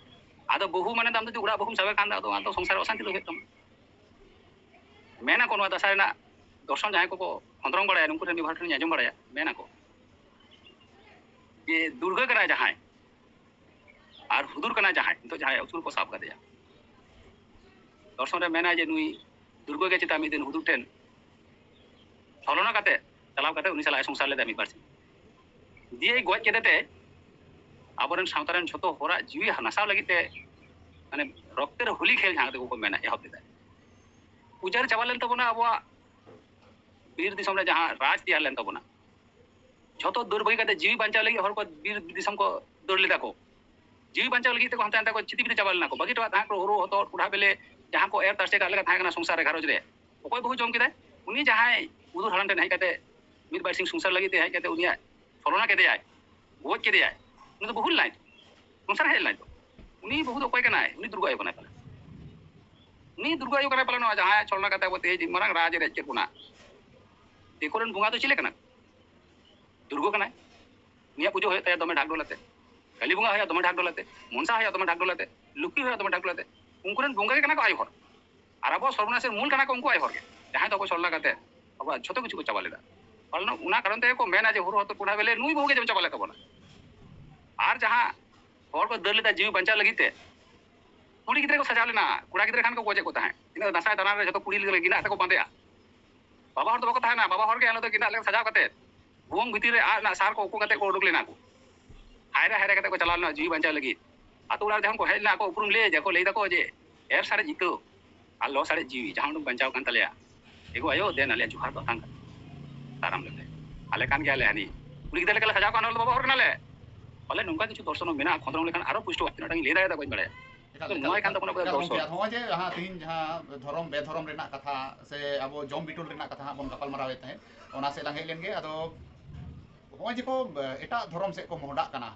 ᱟᱫᱚ ᱵᱟᱹᱦᱩ ᱢᱟᱱᱮ ᱫᱚ ᱟᱢ ᱡᱩᱫᱤ ᱚᱲᱟᱜ ᱵᱟᱹᱦᱩᱢ ᱥᱟᱵᱮ ᱠᱷᱟᱱ ᱫᱚ, ᱟᱫᱚ ᱚᱱᱟ ᱫᱚ ᱥᱚᱝᱥᱟᱨ ᱚᱥᱟᱱᱛᱤ ᱫᱚ ᱦᱩᱭᱩᱜ ᱛᱟᱢᱟ᱾ ᱢᱮᱱᱟ ᱠᱚ ᱱᱚᱣᱟ ᱫᱟᱸᱥᱟᱭ ᱨᱮᱱᱟᱜ ᱫᱚᱨᱥᱚᱱ ᱡᱟᱦᱟᱸᱭ ᱠᱚᱠᱚ ᱠᱷᱚᱸᱫᱽᱨᱚᱝ ᱵᱟᱲᱟᱭᱟ, ᱱᱩᱠᱩ ᱴᱷᱮᱱ ᱢᱤᱫ ᱵᱟᱨ ᱴᱷᱮᱱ ᱤᱧ ᱟᱸᱡᱚᱢ ᱵᱟᱲᱟᱭᱟ, ᱢᱮᱱᱟ ᱠᱚ ᱡᱮ ᱫᱩᱨᱜᱟᱹ ᱠᱟᱱᱟᱭ ᱡᱟᱦᱟᱸᱭ ᱟᱨ ᱦᱩᱫᱩᱨ ᱠᱟᱱᱟᱭ ᱡᱟᱦᱟᱸᱭ, ᱱᱤᱛᱚᱜ ᱡᱟᱦᱟᱸᱭ ᱩᱥᱩᱞ ᱠᱚ ᱥᱟᱵ ᱠᱟᱫᱮᱭᱟ, ᱫᱚᱨᱥᱚᱱ ᱨᱮ ᱢᱮᱱᱟᱭ ᱡᱮ ᱱᱩᱭ ᱫᱩᱨᱜᱟᱹ ᱜᱮ ᱪᱮᱛᱟ ᱢᱤᱫ ᱫᱤᱱ ᱦᱩᱫᱩᱨ ᱴᱷᱮᱱ ᱪᱷᱚᱞᱚᱱᱟ ᱠᱟᱛᱮ ᱪᱟᱞᱟᱣ ᱠᱟᱛᱮ ᱩᱱᱤ ᱥᱟᱞᱟᱜ ᱮ ᱥᱚᱝᱥᱟᱨ ᱞᱮᱫᱟ ᱢᱤᱫ ᱵᱟᱨ ᱥᱤᱧ᱾ ᱫᱤᱭᱮᱭ ᱜᱚᱡ ᱠᱮᱫᱮ ᱛᱮ ᱟᱵᱚᱨᱮᱱ ᱥᱟᱶᱛᱟ ᱨᱮᱱ ᱡᱷᱚᱛᱚ ᱦᱚᱲᱟᱜ ᱡᱤᱣᱤ ᱱᱟᱥᱟᱣ ᱞᱟᱹᱜᱤᱫ ᱛᱮ, ᱢᱟᱱᱮ, ᱨᱚᱠᱛᱮᱨ ᱦᱳᱞᱤ ᱠᱷᱮᱞ ᱡᱟᱦᱟᱸ ᱫᱚᱠᱚ ᱢᱮᱱᱟ, ᱮᱦᱚᱵ ᱞᱮᱫᱟᱭ᱾ ᱩᱡᱟᱹᱲ ᱪᱟᱵᱟ ᱞᱮᱱ ᱛᱟᱵᱚᱱᱟ ᱟᱵᱚᱣᱟᱜ ᱵᱤᱨ ᱫᱤᱥᱚᱢ ᱨᱮ ᱡᱟᱦᱟᱸ ᱨᱟᱡᱽ ᱛᱮᱭᱟᱨ ᱞᱮᱱ ᱛᱟᱵᱚᱱᱟ, ᱡᱷᱚᱛᱚ ᱫᱟᱹᱲ ᱵᱟᱹᱜᱤ ᱠᱟᱛᱮ ᱡᱤᱣᱤ ᱵᱟᱧᱪᱟᱣ ᱞᱟᱹᱜᱤᱫ ᱦᱚᱲ ᱠᱚ ᱵᱤᱨ ᱫᱤᱥᱚᱢ ᱠᱚ ᱫᱟᱹᱲ ᱞᱮᱫᱟ ᱠᱚ᱾ ᱡᱤᱣᱤ ᱵᱟᱧᱪᱟᱣ ᱞᱟᱹᱜᱤᱫ ᱛᱮᱠᱚ ᱦᱟᱱᱛᱮ ᱱᱟᱛᱮ ᱠᱚ ᱪᱷᱤᱛᱤ ᱵᱤᱛᱤ ᱪᱟᱵᱟ ᱞᱮᱱᱟ ᱠᱚ, ᱵᱟᱹᱜᱤ ᱦᱚᱴᱚᱣᱟᱜ ᱛᱟᱦᱮᱸ ᱠᱚ ᱦᱳᱨᱳ ᱦᱚᱛᱚᱫ ᱠᱚᱸᱰᱷᱟ ᱵᱮᱞᱮ, ᱡᱟᱦᱟᱸ ᱠᱚ ᱮᱨ ᱛᱟᱨᱥᱮ ᱠᱟᱜ ᱞᱮᱠᱟ ᱛᱟᱦᱮᱸ ᱠᱟᱱᱟ ᱥᱚᱝᱥᱟᱨ ᱨᱮ, ᱜᱷᱟᱨᱚᱸᱡᱽ ᱨᱮ᱾ ᱚᱠᱚᱭ ᱵᱟᱹᱦᱩ ᱡᱚᱢ ᱠᱮᱫᱟᱭ? ᱩᱱᱤ ᱡᱟᱦᱟᱸᱭ ᱦᱩᱫᱩᱨ ᱦᱟᱲᱟᱢ ᱴᱷᱮᱱ ᱦᱮᱡ ᱠᱟᱛᱮ ᱢᱤᱫ ᱵᱟᱨ ᱥᱤᱧ ᱥᱚᱝᱥᱟᱨ ᱞᱟᱹᱜᱤᱫ ᱛᱮ ᱦᱮᱡ ᱠᱟᱛᱮ ᱩᱱᱤᱭᱟᱜ ᱪᱷᱚᱞᱚᱱᱟ ᱠᱮᱫᱮᱭᱟᱭ, ᱜᱚᱡ ᱠᱮᱫᱮᱭᱟᱭ, ᱩᱱᱤ ᱫᱚ ᱵᱟᱹᱦᱩ ᱞᱮᱱᱟᱭ, ᱥᱚᱝᱥᱟᱨ ᱦᱮᱡ ᱞᱮᱱᱟᱭ ᱛᱚ᱾ ᱩᱱᱤ ᱵᱟᱹᱦᱩ ᱫᱚ ᱚᱠᱚᱭ ᱠᱟᱱᱟᱭ? ᱩᱱᱤ ᱫᱩᱨᱜᱟᱹ ᱟᱭᱳ ᱠᱟᱱᱟᱭ ᱯᱟᱞᱮ᱾ ᱩᱱᱤ ᱫᱩᱨᱜᱟᱹ ᱟᱭᱳ ᱠᱟᱱᱟᱭ ᱯᱟᱞᱮ, ᱱᱚᱣᱟ ᱡᱟᱦᱟᱸᱭ ᱪᱷᱚᱞᱚᱱᱟ ᱠᱟᱛᱮ ᱟᱵᱚ ᱛᱮᱦᱮᱧ ᱢᱟᱨᱟᱝ ᱨᱟᱡᱽ ᱮ ᱨᱮᱡ ᱠᱮᱫ ᱵᱚᱱᱟ᱾ ᱫᱤᱠᱩ ᱨᱮᱱ ᱵᱚᱸᱜᱟ ᱫᱚ ᱪᱤᱞᱤ ᱠᱟᱱᱟ? ᱫᱩᱨᱜᱟᱹ ᱠᱟᱱᱟᱭ᱾ ᱩᱱᱤᱭᱟᱜ ᱯᱩᱡᱟᱹ ᱦᱩᱭᱩᱜ ᱛᱟᱭᱟ ᱫᱚᱢᱮ ᱰᱷᱟᱠᱰᱷᱳᱞ ᱟᱛᱮ, ᱠᱟᱹᱞᱤ ᱵᱚᱸᱜᱟ ᱦᱩᱭᱩᱜᱼᱟ ᱫᱚᱢᱮ ᱰᱷᱟᱠᱰᱷᱳᱞ ᱟᱛᱮ, ᱢᱚᱱᱥᱟ ᱦᱩᱭᱩᱜᱼᱟ ᱫᱚᱢᱮ ᱰᱷᱟᱠᱰᱷᱳᱞ ᱟᱛᱮ, ᱞᱚᱠᱠᱷᱤ ᱦᱩᱭᱩᱜᱼᱟ ᱫᱚᱢᱮ ᱰᱷᱟᱠᱰᱷᱳᱞ ᱟᱛᱮ᱾ ᱩᱱᱠᱩ ᱨᱮᱱ ᱵᱚᱸᱜᱟ ᱜᱮ ᱠᱟᱱᱟ ᱠᱚ ᱟᱭᱳ ᱦᱚᱲ᱾ ᱟᱨ ᱟᱵᱚ ᱥᱚᱨᱵᱚᱱᱟᱥᱮᱨ ᱢᱩᱞ ᱠᱟᱱᱟ ᱠᱚ ᱩᱱᱠᱩ ᱟᱭᱳ ᱦᱚᱲ ᱜᱮ, ᱡᱟᱦᱟᱸᱭ ᱫᱚ ᱟᱵᱚ ᱪᱷᱚᱞᱱᱟ ᱠᱟᱛᱮ ᱟᱵᱚᱣᱟᱜ ᱡᱷᱚᱛᱚ ᱠᱤᱪᱷᱩ ᱠᱚ ᱪᱟᱵᱟ ᱞᱮᱫᱟ᱾ ᱯᱟᱞᱮᱱ ᱚᱱᱟ ᱠᱟᱨᱚᱱ ᱛᱮᱜᱮ ᱠᱚ ᱢᱮᱱᱟ ᱡᱮ ᱦᱳᱨᱳ ᱦᱚᱛᱚᱫ ᱠᱚᱸᱰᱷᱟ ᱵᱮᱞᱮ ᱱᱩᱭ ᱵᱟᱹᱦᱩ ᱜᱮ ᱡᱚᱢ ᱪᱟᱵᱟ ᱞᱮᱫ ᱛᱟᱵᱚᱱᱟ᱾ ᱟᱨ ᱡᱟᱦᱟᱸ ᱦᱚᱲ ᱠᱚ ᱫᱟᱹᱲ ᱞᱮᱫᱟ ᱡᱤᱣᱤ ᱵᱟᱧᱪᱟᱣ ᱞᱟᱹᱜᱤᱫ ᱛᱮ, ᱠᱩᱲᱤ ᱜᱤᱫᱽᱨᱟᱹ ᱠᱚ ᱥᱟᱡᱟᱣ ᱞᱮᱱᱟ, ᱠᱚᱲᱟ ᱜᱤᱫᱽᱨᱟᱹ ᱠᱷᱟᱱ ᱠᱚ ᱜᱚᱡᱮᱫ ᱠᱚ ᱛᱟᱦᱮᱸᱫ᱾ ᱤᱱᱟᱹ ᱫᱟᱸᱥᱟᱭ ᱫᱟᱬᱟᱱ ᱨᱮ ᱡᱷᱚᱛᱚ ᱠᱩᱲᱤ ᱜᱤᱫᱽᱨᱟᱹ ᱜᱮᱸᱫᱟᱜ ᱛᱮᱠᱚ ᱵᱟᱸᱫᱮᱜᱼᱟ᱾ ᱵᱟᱵᱟ ᱦᱚᱲ ᱫᱚ ᱵᱟᱠᱚ ᱛᱟᱦᱮᱱᱟ, ᱵᱟᱵᱟ ᱦᱚᱲ ᱜᱮ ᱟᱞᱮ ᱫᱚ ᱜᱮᱸᱫᱟᱜ ᱞᱮ ᱥᱟᱡᱟᱣ ᱠᱟᱛᱮ ᱵᱷᱩᱣᱟᱹᱝ ᱵᱷᱤᱛᱤᱨ ᱨᱮ ᱟᱜ ᱨᱮᱱᱟᱜ ᱥᱟᱨ ᱠᱚ ᱩᱠᱩ ᱠᱟᱛᱮ ᱠᱚ ᱩᱰᱩᱠ ᱞᱮᱱᱟ ᱠᱚ᱾ ᱦᱟᱭᱨᱟ ᱦᱟᱭᱨᱟ ᱠᱟᱛᱮ ᱠᱚ ᱪᱟᱞᱟᱣ ᱞᱮᱱᱟ ᱡᱤᱣᱤ ᱵᱟᱧᱪᱟᱣ ᱞᱟᱹᱜᱤᱫ᱾ ᱟᱛᱳ ᱚᱲᱟᱜ ᱨᱮ ᱡᱚᱠᱷᱚᱱ ᱠᱚ ᱦᱮᱡ ᱞᱮᱱᱟ ᱟᱠᱚ ᱩᱯᱨᱩᱢ ᱞᱟᱹᱭ ᱡᱮ ᱠᱚ ᱞᱟᱹᱭ ᱫᱟᱠᱚ ᱡᱮ, "ᱮᱨ ᱥᱟᱨᱮᱡ ᱤᱛᱟᱹ ᱟᱨ ᱞᱚ ᱥᱟᱨᱮᱡ ᱡᱤᱣᱤ ᱡᱟᱦᱟᱸ ᱩᱰᱩᱠ ᱵᱟᱧᱪᱟᱣ ᱠᱟᱱ ᱛᱟᱞᱮᱭᱟ, ᱮᱜᱳ ᱟᱭᱳ ᱫᱮᱱ ᱟᱞᱮᱭᱟᱜ ᱡᱚᱦᱟᱨ ᱫᱚ ᱟᱛᱟᱝ ᱠᱟᱛᱮ ᱫᱟᱨᱟᱢ ᱞᱮᱯᱮ, ᱟᱞᱮ ᱠᱟᱱ ᱜᱮᱭᱟᱞᱮ ᱦᱟᱹᱱᱤ ᱠᱩᱲᱤ ᱜᱤᱫᱽᱨᱟᱹ ᱞᱮᱠᱟ ᱞᱮ ᱥᱟᱡᱟᱣ ᱠᱟᱱᱟ, ᱟᱞᱮ ᱫᱚ ᱵᱟᱵᱟ ᱦᱚᱲ ᱠᱟᱱᱟᱞᱮ᱾ ᱯᱟᱞᱮ ᱱᱚᱝᱠᱟ ᱠᱤᱪᱷᱩ ᱫᱚᱨᱥᱚᱱ ᱦᱚᱸ ᱢᱮᱱᱟᱜᱼᱟ, ᱠᱷᱚᱸᱫᱽᱨᱚᱝ ᱞᱮᱠᱷᱟᱱ ᱟᱨᱚ ᱯᱩᱥᱴᱟᱹᱣ ᱛᱤᱱᱟᱹᱜ ᱴᱟᱝ ᱤᱧ ᱞᱟᱹᱭ ᱫᱟᱲᱮᱭᱟᱫᱟ ᱵᱟᱹᱧ ᱵᱟᱲᱟᱭᱟ᱾ ᱮᱠᱟᱞ, ᱛᱚ ᱮᱠᱟᱞ, ᱱᱚᱣᱟ ᱮᱠᱟᱞ, ᱠᱷᱟᱱ ᱫᱚ ᱠᱳᱱᱳ ᱮᱠᱟᱞ ᱫᱚᱨᱥᱚᱱ᱾ ᱜᱚᱢᱠᱮ, ᱱᱚᱜᱼᱚᱭ ᱡᱮ ᱡᱟᱦᱟᱸ ᱛᱮᱦᱮᱧ ᱡᱟᱦᱟᱸ ᱫᱷᱚᱨᱚᱢ ᱵᱮᱫᱷᱚᱨᱚᱢ ᱨᱮᱱᱟᱜ ᱠᱟᱛᱷᱟ ᱥᱮ ᱟᱵᱚ ᱡᱚᱢ ᱵᱤᱴᱚᱞ ᱨᱮᱱᱟᱜ ᱠᱟᱛᱷᱟ ᱦᱟᱸᱜ ᱵᱚᱱ ᱜᱟᱯᱟᱞ ᱢᱟᱨᱟᱣᱮᱫ ᱛᱟᱦᱮᱸᱫ, ᱚᱱᱟ ᱥᱮᱫ ᱞᱟᱝ ᱦᱮᱡ ᱞᱮᱱ ᱜᱮ᱾ ᱟᱫᱚ ᱱᱚᱜᱼᱚᱭ ᱡᱮ ᱠᱚ, ᱮ, ᱮᱴᱟᱜ ᱫᱷᱚᱨᱚᱢ ᱥᱮᱫ ᱠᱚ ᱢᱚᱦᱰᱟᱜ ᱠᱟᱱᱟ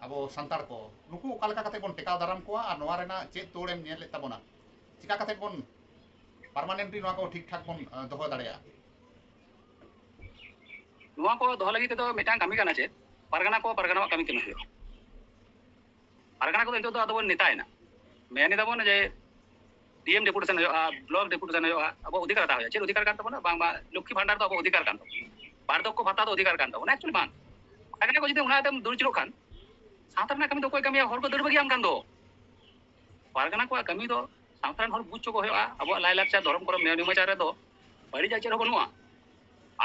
ᱟᱵᱚ ᱥᱟᱱᱛᱟᱲ ᱠᱚ, ᱱᱩᱠᱩ ᱚᱠᱟ ᱞᱮᱠᱟ ᱠᱟᱛᱮ ᱵᱚᱱ ᱴᱮᱠᱟᱣ ᱫᱟᱨᱟᱢ ᱠᱚᱣᱟ ᱟᱨ ᱱᱚᱣᱟ ᱨᱮᱱᱟᱜ ᱪᱮᱫ ᱛᱳᱲ ᱮᱢ ᱧᱮᱞᱮᱫ ᱛᱟᱵᱚᱱᱟ? ᱪᱤᱠᱟ ᱠᱟᱛᱮ ᱵᱚᱱ permanently ᱱᱚᱣᱟ ᱠᱚ ᱴᱷᱤᱠ ᱴᱷᱟᱠ ᱵᱚᱱ, ᱮ, ᱫᱚᱦᱚ ᱫᱟᱲᱮᱭᱟᱜᱼᱟ? ᱱᱚᱣᱟ ᱠᱚ ᱫᱚᱦᱚ ᱞᱟᱹᱜᱤᱫ ᱛᱮᱫᱚ ᱢᱤᱫᱴᱟᱝ ᱠᱟᱹᱢᱤ ᱠᱟᱱᱟ ᱪᱮᱫ? ᱯᱟᱨᱜᱟᱱᱟ ᱠᱚ ᱯᱟᱨᱜᱟᱱᱟᱣᱟᱜ ᱠᱟᱹᱢᱤ ᱠᱟᱹᱢᱤ ᱦᱩᱭᱩᱜᱼᱟ᱾ ᱯᱟᱨᱜᱟᱱᱟ ᱠᱚᱫᱚ ᱱᱤᱛᱚᱜ ᱫᱚ ᱟᱫᱚ ᱵᱚᱱ ᱱᱮᱛᱟᱭᱮᱱᱟ, ᱢᱮᱱ ᱮᱫᱟ ᱵᱚᱱ ᱡᱮ ᱰᱤ ᱮᱢ ᱰᱮᱯᱩᱴᱮᱥᱚᱱ ᱦᱩᱭᱩᱜᱼᱟ, ᱵᱞᱚᱠ ᱰᱮᱯᱩᱴᱮᱥᱚᱱ ᱦᱩᱭᱩᱜᱼᱟ, ᱟᱵᱚ ᱚᱫᱷᱤᱠᱟᱨ ᱦᱟᱛᱟᱣ ᱦᱩᱭᱩᱜᱼᱟ᱾ ᱪᱮᱫ ᱚᱫᱷᱤᱠᱟᱨ ᱠᱟᱱ ᱛᱟᱵᱚᱱᱟ? ᱵᱟᱝ, ᱵᱟᱝ, ᱞᱚᱠᱠᱷᱤ ᱵᱷᱟᱱᱰᱟᱨ ᱫᱚ ᱟᱵᱚ ᱚᱫᱷᱤᱠᱟᱨ ᱠᱟᱱ ᱛᱟᱵᱚᱱᱟ, ᱵᱟᱨᱫᱷᱚᱠᱠᱚ ᱵᱷᱟᱛᱟ ᱫᱚ ᱚᱫᱷᱤᱠᱟᱨ ᱠᱟᱱ ᱛᱟᱵᱚᱱᱟ᱾ Actually ᱵᱟᱝ, ᱯᱟᱨᱜᱟᱱᱟ ᱠᱚ ᱡᱩᱫᱤ ᱚᱱᱟ ᱛᱮᱢ ᱫᱩᱨ ᱪᱩᱨᱚᱜ ᱠᱷᱟᱱ, ᱥᱟᱶᱛᱟ ᱨᱮᱱᱟᱜ ᱠᱟᱹᱢᱤ ᱫᱚ ᱚᱠᱚᱭ ᱠᱟᱹᱢᱤᱭᱟ? ᱦᱚᱲ ᱠᱚ ᱫᱟᱹᱲ ᱵᱟᱹᱜᱤᱭᱟᱢ ᱠᱷᱟᱱ ᱫᱚ᱾ ᱯᱟᱨᱜᱟᱱᱟ ᱠᱚᱣᱟᱜ ᱠᱟᱹᱢᱤ ᱫᱚ ᱥᱟᱶᱛᱟ ᱨᱮᱱ ᱦᱚᱲ ᱵᱩᱡᱽ ᱦᱚᱪᱚ ᱠᱚ ᱦᱩᱭᱩᱜᱼᱟ, ᱟᱵᱚᱣᱟᱜ ᱞᱟᱭᱼᱞᱟᱠᱪᱟᱨ, ᱫᱷᱚᱨᱚᱢ, ᱠᱚᱨᱚᱢ, ᱱᱮᱭᱟᱢ ᱱᱮᱢᱟᱪᱟᱨ ᱨᱮᱫᱚ ᱵᱟᱹᱲᱤᱡᱟᱜ ᱪᱮᱫ ᱦᱚᱸ ᱵᱟᱹᱱᱩᱜᱼᱟ᱾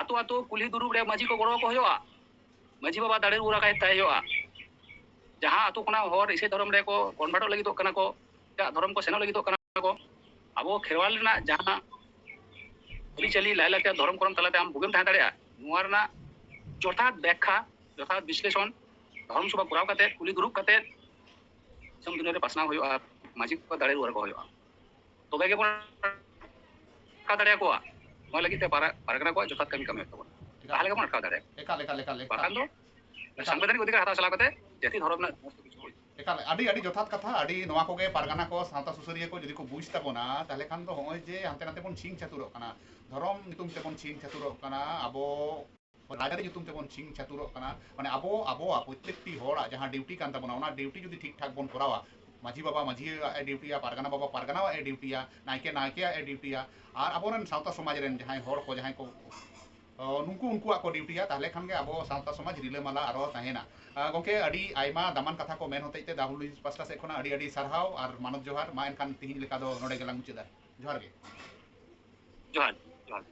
ᱟᱛᱳ ᱟᱛᱳ ᱠᱩᱞᱦᱤ ᱫᱩᱲᱩᱵ ᱨᱮ ᱢᱟᱹᱡᱷᱤ ᱠᱚ ᱜᱚᱲᱚ ᱟᱠᱚ ᱦᱩᱭᱩᱜᱼᱟ, ᱢᱟᱹᱡᱷᱤ ᱵᱟᱵᱟ ᱫᱟᱲᱮ ᱨᱩᱣᱟᱹᱲ ᱟᱠᱟᱭ ᱛᱟᱭ ᱦᱩᱭᱩᱜᱼᱟ᱾ ᱡᱟᱦᱟᱸ ᱟᱛᱳ ᱠᱷᱚᱱᱟᱜ ᱦᱚᱲ ᱤᱥᱟᱹᱭ ᱫᱷᱚᱨᱚᱢ ᱨᱮᱠᱚ ᱠᱚᱱᱵᱷᱟᱨᱴᱚᱜ ᱞᱟᱹᱜᱤᱫᱚᱜ ᱠᱟᱱᱟ ᱠᱚ, ᱮᱴᱟᱜ ᱫᱷᱚᱨᱚᱢ ᱠᱚ ᱥᱮᱱᱚᱜ ᱞᱟᱹᱜᱤᱫᱚᱜ ᱠᱟᱱᱟ ᱠᱚ, ᱟᱵᱚ ᱠᱷᱮᱨᱣᱟᱞ ᱨᱮᱱᱟᱜ ᱡᱟᱦᱟᱸ ᱟᱹᱨᱤᱪᱟᱹᱞᱤ, ᱞᱟᱭᱼᱞᱟᱠᱪᱟᱨ, ᱫᱷᱚᱨᱚᱢ, ᱠᱚᱨᱚᱢ ᱛᱟᱞᱟᱛᱮ ᱟᱢ ᱵᱩᱜᱤᱢ ᱛᱟᱦᱮᱸ ᱫᱟᱲᱮᱭᱟᱜᱼᱟ, ᱱᱚᱣᱟ ᱨᱮᱱᱟᱜ ᱡᱚᱛᱷᱟᱛ ᱵᱮᱠᱠᱷᱟ, ᱡᱚᱛᱷᱟᱛ ᱵᱤᱥᱞᱮᱥᱚᱱ, ᱫᱷᱚᱨᱚᱢ ᱥᱚᱵᱷᱟ ᱠᱚᱨᱟᱣ ᱠᱟᱛᱮ, ᱠᱩᱞᱦᱤ ᱫᱩᱲᱩᱵ ᱠᱟᱛᱮ ᱫᱤᱥᱚᱢ ᱫᱩᱱᱤᱭᱟᱹ ᱨᱮ ᱯᱟᱥᱱᱟᱣ ᱦᱩᱭᱩᱜᱼᱟ, ᱢᱟᱹᱡᱷᱤ ᱠᱚ ᱫᱟᱲᱮ ᱨᱩᱣᱟᱹᱲ ᱠᱚ ᱦᱩᱭᱩᱜᱼᱟ, ᱛᱚᱵᱮ ᱜᱮᱵᱚᱱ ᱟᱴᱠᱟᱣ ᱫᱟᱲᱮᱭᱟᱠᱚᱣᱟ᱾ ᱱᱚᱣᱟ ᱞᱟᱹᱜᱤᱫ ᱛᱮ ᱯᱟᱨᱟ-, ᱯᱟᱨᱜᱟᱱᱟ ᱠᱚᱣᱟᱜ ᱡᱚᱛᱷᱟᱛ ᱠᱟᱹᱢᱤ ᱠᱟᱹᱢᱤ ᱦᱩᱭᱩᱜ ᱛᱟᱵᱚᱱᱟ, ᱮᱠᱟᱞ᱾ ᱛᱟᱦᱚᱞᱮ ᱜᱮᱵᱚᱱ ᱟᱴᱠᱟᱣ ᱫᱟᱲᱮᱭᱟᱜᱼᱟ᱾ ᱮᱠᱟᱞ, ᱮᱠᱟᱞ, ᱮᱠᱟᱞ, ᱮᱠᱟᱞ᱾ ᱵᱟᱠᱷᱟᱱ ᱫᱚ ᱮᱠᱟᱞ᱾ ᱥᱟᱝᱵᱤᱫᱷᱟᱱᱤᱠ ᱚᱫᱷᱤᱠᱟᱨ ᱦᱟᱛᱟᱣ ᱪᱟᱞᱟᱣ ᱠᱟᱛᱮ ᱡᱟᱹᱛᱤ ᱫᱷᱚᱨᱚᱢ ᱨᱮᱱᱟᱜ ᱥᱚᱢᱚᱥᱛᱚ ᱠᱤᱪᱷᱩ ᱦᱩᱭᱩᱜᱼᱟ᱾ ᱮᱠᱟᱞ, ᱟᱹᱰᱤ, ᱟᱹᱰᱤ ᱡᱚᱛᱷᱟᱛ ᱠᱟᱛᱷᱟ᱾ ᱟᱹᱰᱤ ᱱᱚᱣᱟ ᱠᱚᱜᱮ ᱯᱟᱨᱜᱟᱱᱟ ᱠᱚ, ᱥᱟᱶᱛᱟ ᱥᱩᱥᱟᱹᱨᱤᱭᱟᱹ ᱠᱚ ᱡᱩᱫᱤ ᱠᱚ ᱵᱩᱡᱽ ᱛᱟᱵᱚᱱᱟ, ᱛᱟᱦᱚᱞᱮ ᱠᱷᱟᱱ ᱫᱚ ᱱᱚᱜᱼᱚᱭ ᱡᱮ ᱦᱟᱱᱛᱮ ᱱᱟᱛᱮ ᱵᱚᱱ ᱪᱷᱤᱝ ᱪᱷᱟᱹᱛᱩᱨᱚᱜ ᱠᱟᱱᱟ, ᱫᱷᱚᱨᱚᱢ ᱧᱩᱛᱩᱢ ᱛᱮᱵᱚᱱ ᱪᱷᱤᱝ ᱪᱷᱟᱹᱛᱩᱨᱚᱜ ᱠᱟᱱᱟ, ᱟᱵᱚ ᱨᱟᱡᱽᱟᱹᱨᱤ ᱧᱩᱛᱩᱢ ᱛᱮᱵᱚᱱ ᱪᱷᱤᱝ ᱪᱷᱟᱹᱛᱩᱨᱚᱜ ᱠᱟᱱᱟ᱾ ᱢᱟᱱᱮ ᱟᱵᱚ, ᱟᱵᱚᱣᱟᱜ ᱯᱨᱚᱛᱛᱮᱠᱴᱤ ᱦᱚᱲᱟᱜ ᱡᱟᱦᱟᱸ ᱰᱤᱭᱩᱴᱤ ᱠᱟᱱ ᱛᱟᱵᱚᱱᱟ, ᱚᱱᱟ ᱰᱤᱭᱩᱴᱤ ᱡᱩᱫᱤ ᱴᱷᱤᱠ ᱴᱷᱟᱠ ᱵᱚᱱ ᱠᱚᱨᱟᱣᱟ, ᱢᱟᱹᱡᱷᱤ ᱵᱟᱵᱟ ᱢᱟᱹᱡᱷᱤᱭᱟᱜ ᱮ ᱰᱤᱭᱩᱴᱤᱭᱟ, ᱯᱟᱨᱜᱟᱱᱟ ᱵᱟᱵᱟ ᱯᱟᱨᱜᱟᱱᱟᱣᱟᱜ ᱮ ᱰᱤᱭᱩᱴᱤᱭᱟ, ᱱᱟᱭᱠᱮ ᱱᱟᱭᱠᱮᱭᱟᱜ ᱮ ᱰᱤᱭᱩᱴᱤᱭᱟ, ᱟᱨ ᱟᱵᱚᱨᱮᱱ ᱥᱟᱶᱛᱟ ᱥᱚᱢᱟᱡᱽ ᱨᱮᱱ ᱡᱟᱦᱟᱸᱭ ᱦᱚᱲ ᱠᱚ, ᱡᱟᱦᱟᱸᱭ ᱠᱚ, ᱚ, ᱱᱩᱠᱩ ᱩᱱᱠᱩᱣᱟᱜ ᱠᱚ ᱰᱤᱭᱩᱴᱤᱭᱟ, ᱛᱟᱦᱚᱞᱮ ᱠᱷᱟᱱ ᱜᱮ ᱟᱵᱚ ᱥᱟᱶᱛᱟ ᱥᱚᱢᱟᱡᱽ ᱨᱤᱞᱟᱹᱢᱟᱞᱟ ᱟᱨᱚ ᱛᱟᱦᱮᱱᱟ᱾ ᱟ, ᱜᱚᱢᱠᱮ, ᱟᱹᱰᱤ ᱟᱭᱢᱟ ᱫᱟᱢᱟᱱ ᱠᱟᱛᱷᱟ ᱠᱚ ᱢᱮᱱ ᱦᱚᱛᱮᱡ ᱛᱮ ᱫᱟ ᱦᱩᱞ ᱱᱤᱭᱩᱡᱽ ᱯᱟᱥᱴᱟ ᱥᱮᱫ ᱠᱷᱚᱱᱟᱜ ᱟᱹᱰᱤ ᱟᱹᱰᱤ ᱥᱟᱨᱦᱟᱣ ᱟᱨ ᱢᱟᱱᱚᱛ ᱡᱚᱦᱟᱨ᱾ ᱢᱟ ᱮᱱᱠᱷᱟᱱ ᱛᱤᱦᱤᱧ ᱞᱮᱠᱟ ᱫᱚ ᱱᱚᱰᱮ ᱜᱮᱞᱟᱝ ᱢᱩᱪᱟᱹᱫᱟ᱾ ᱡᱚᱦᱟᱨ ᱜᱮ᱾ ᱡᱚᱦᱟᱨ, ᱡᱚᱦᱟᱨ᱾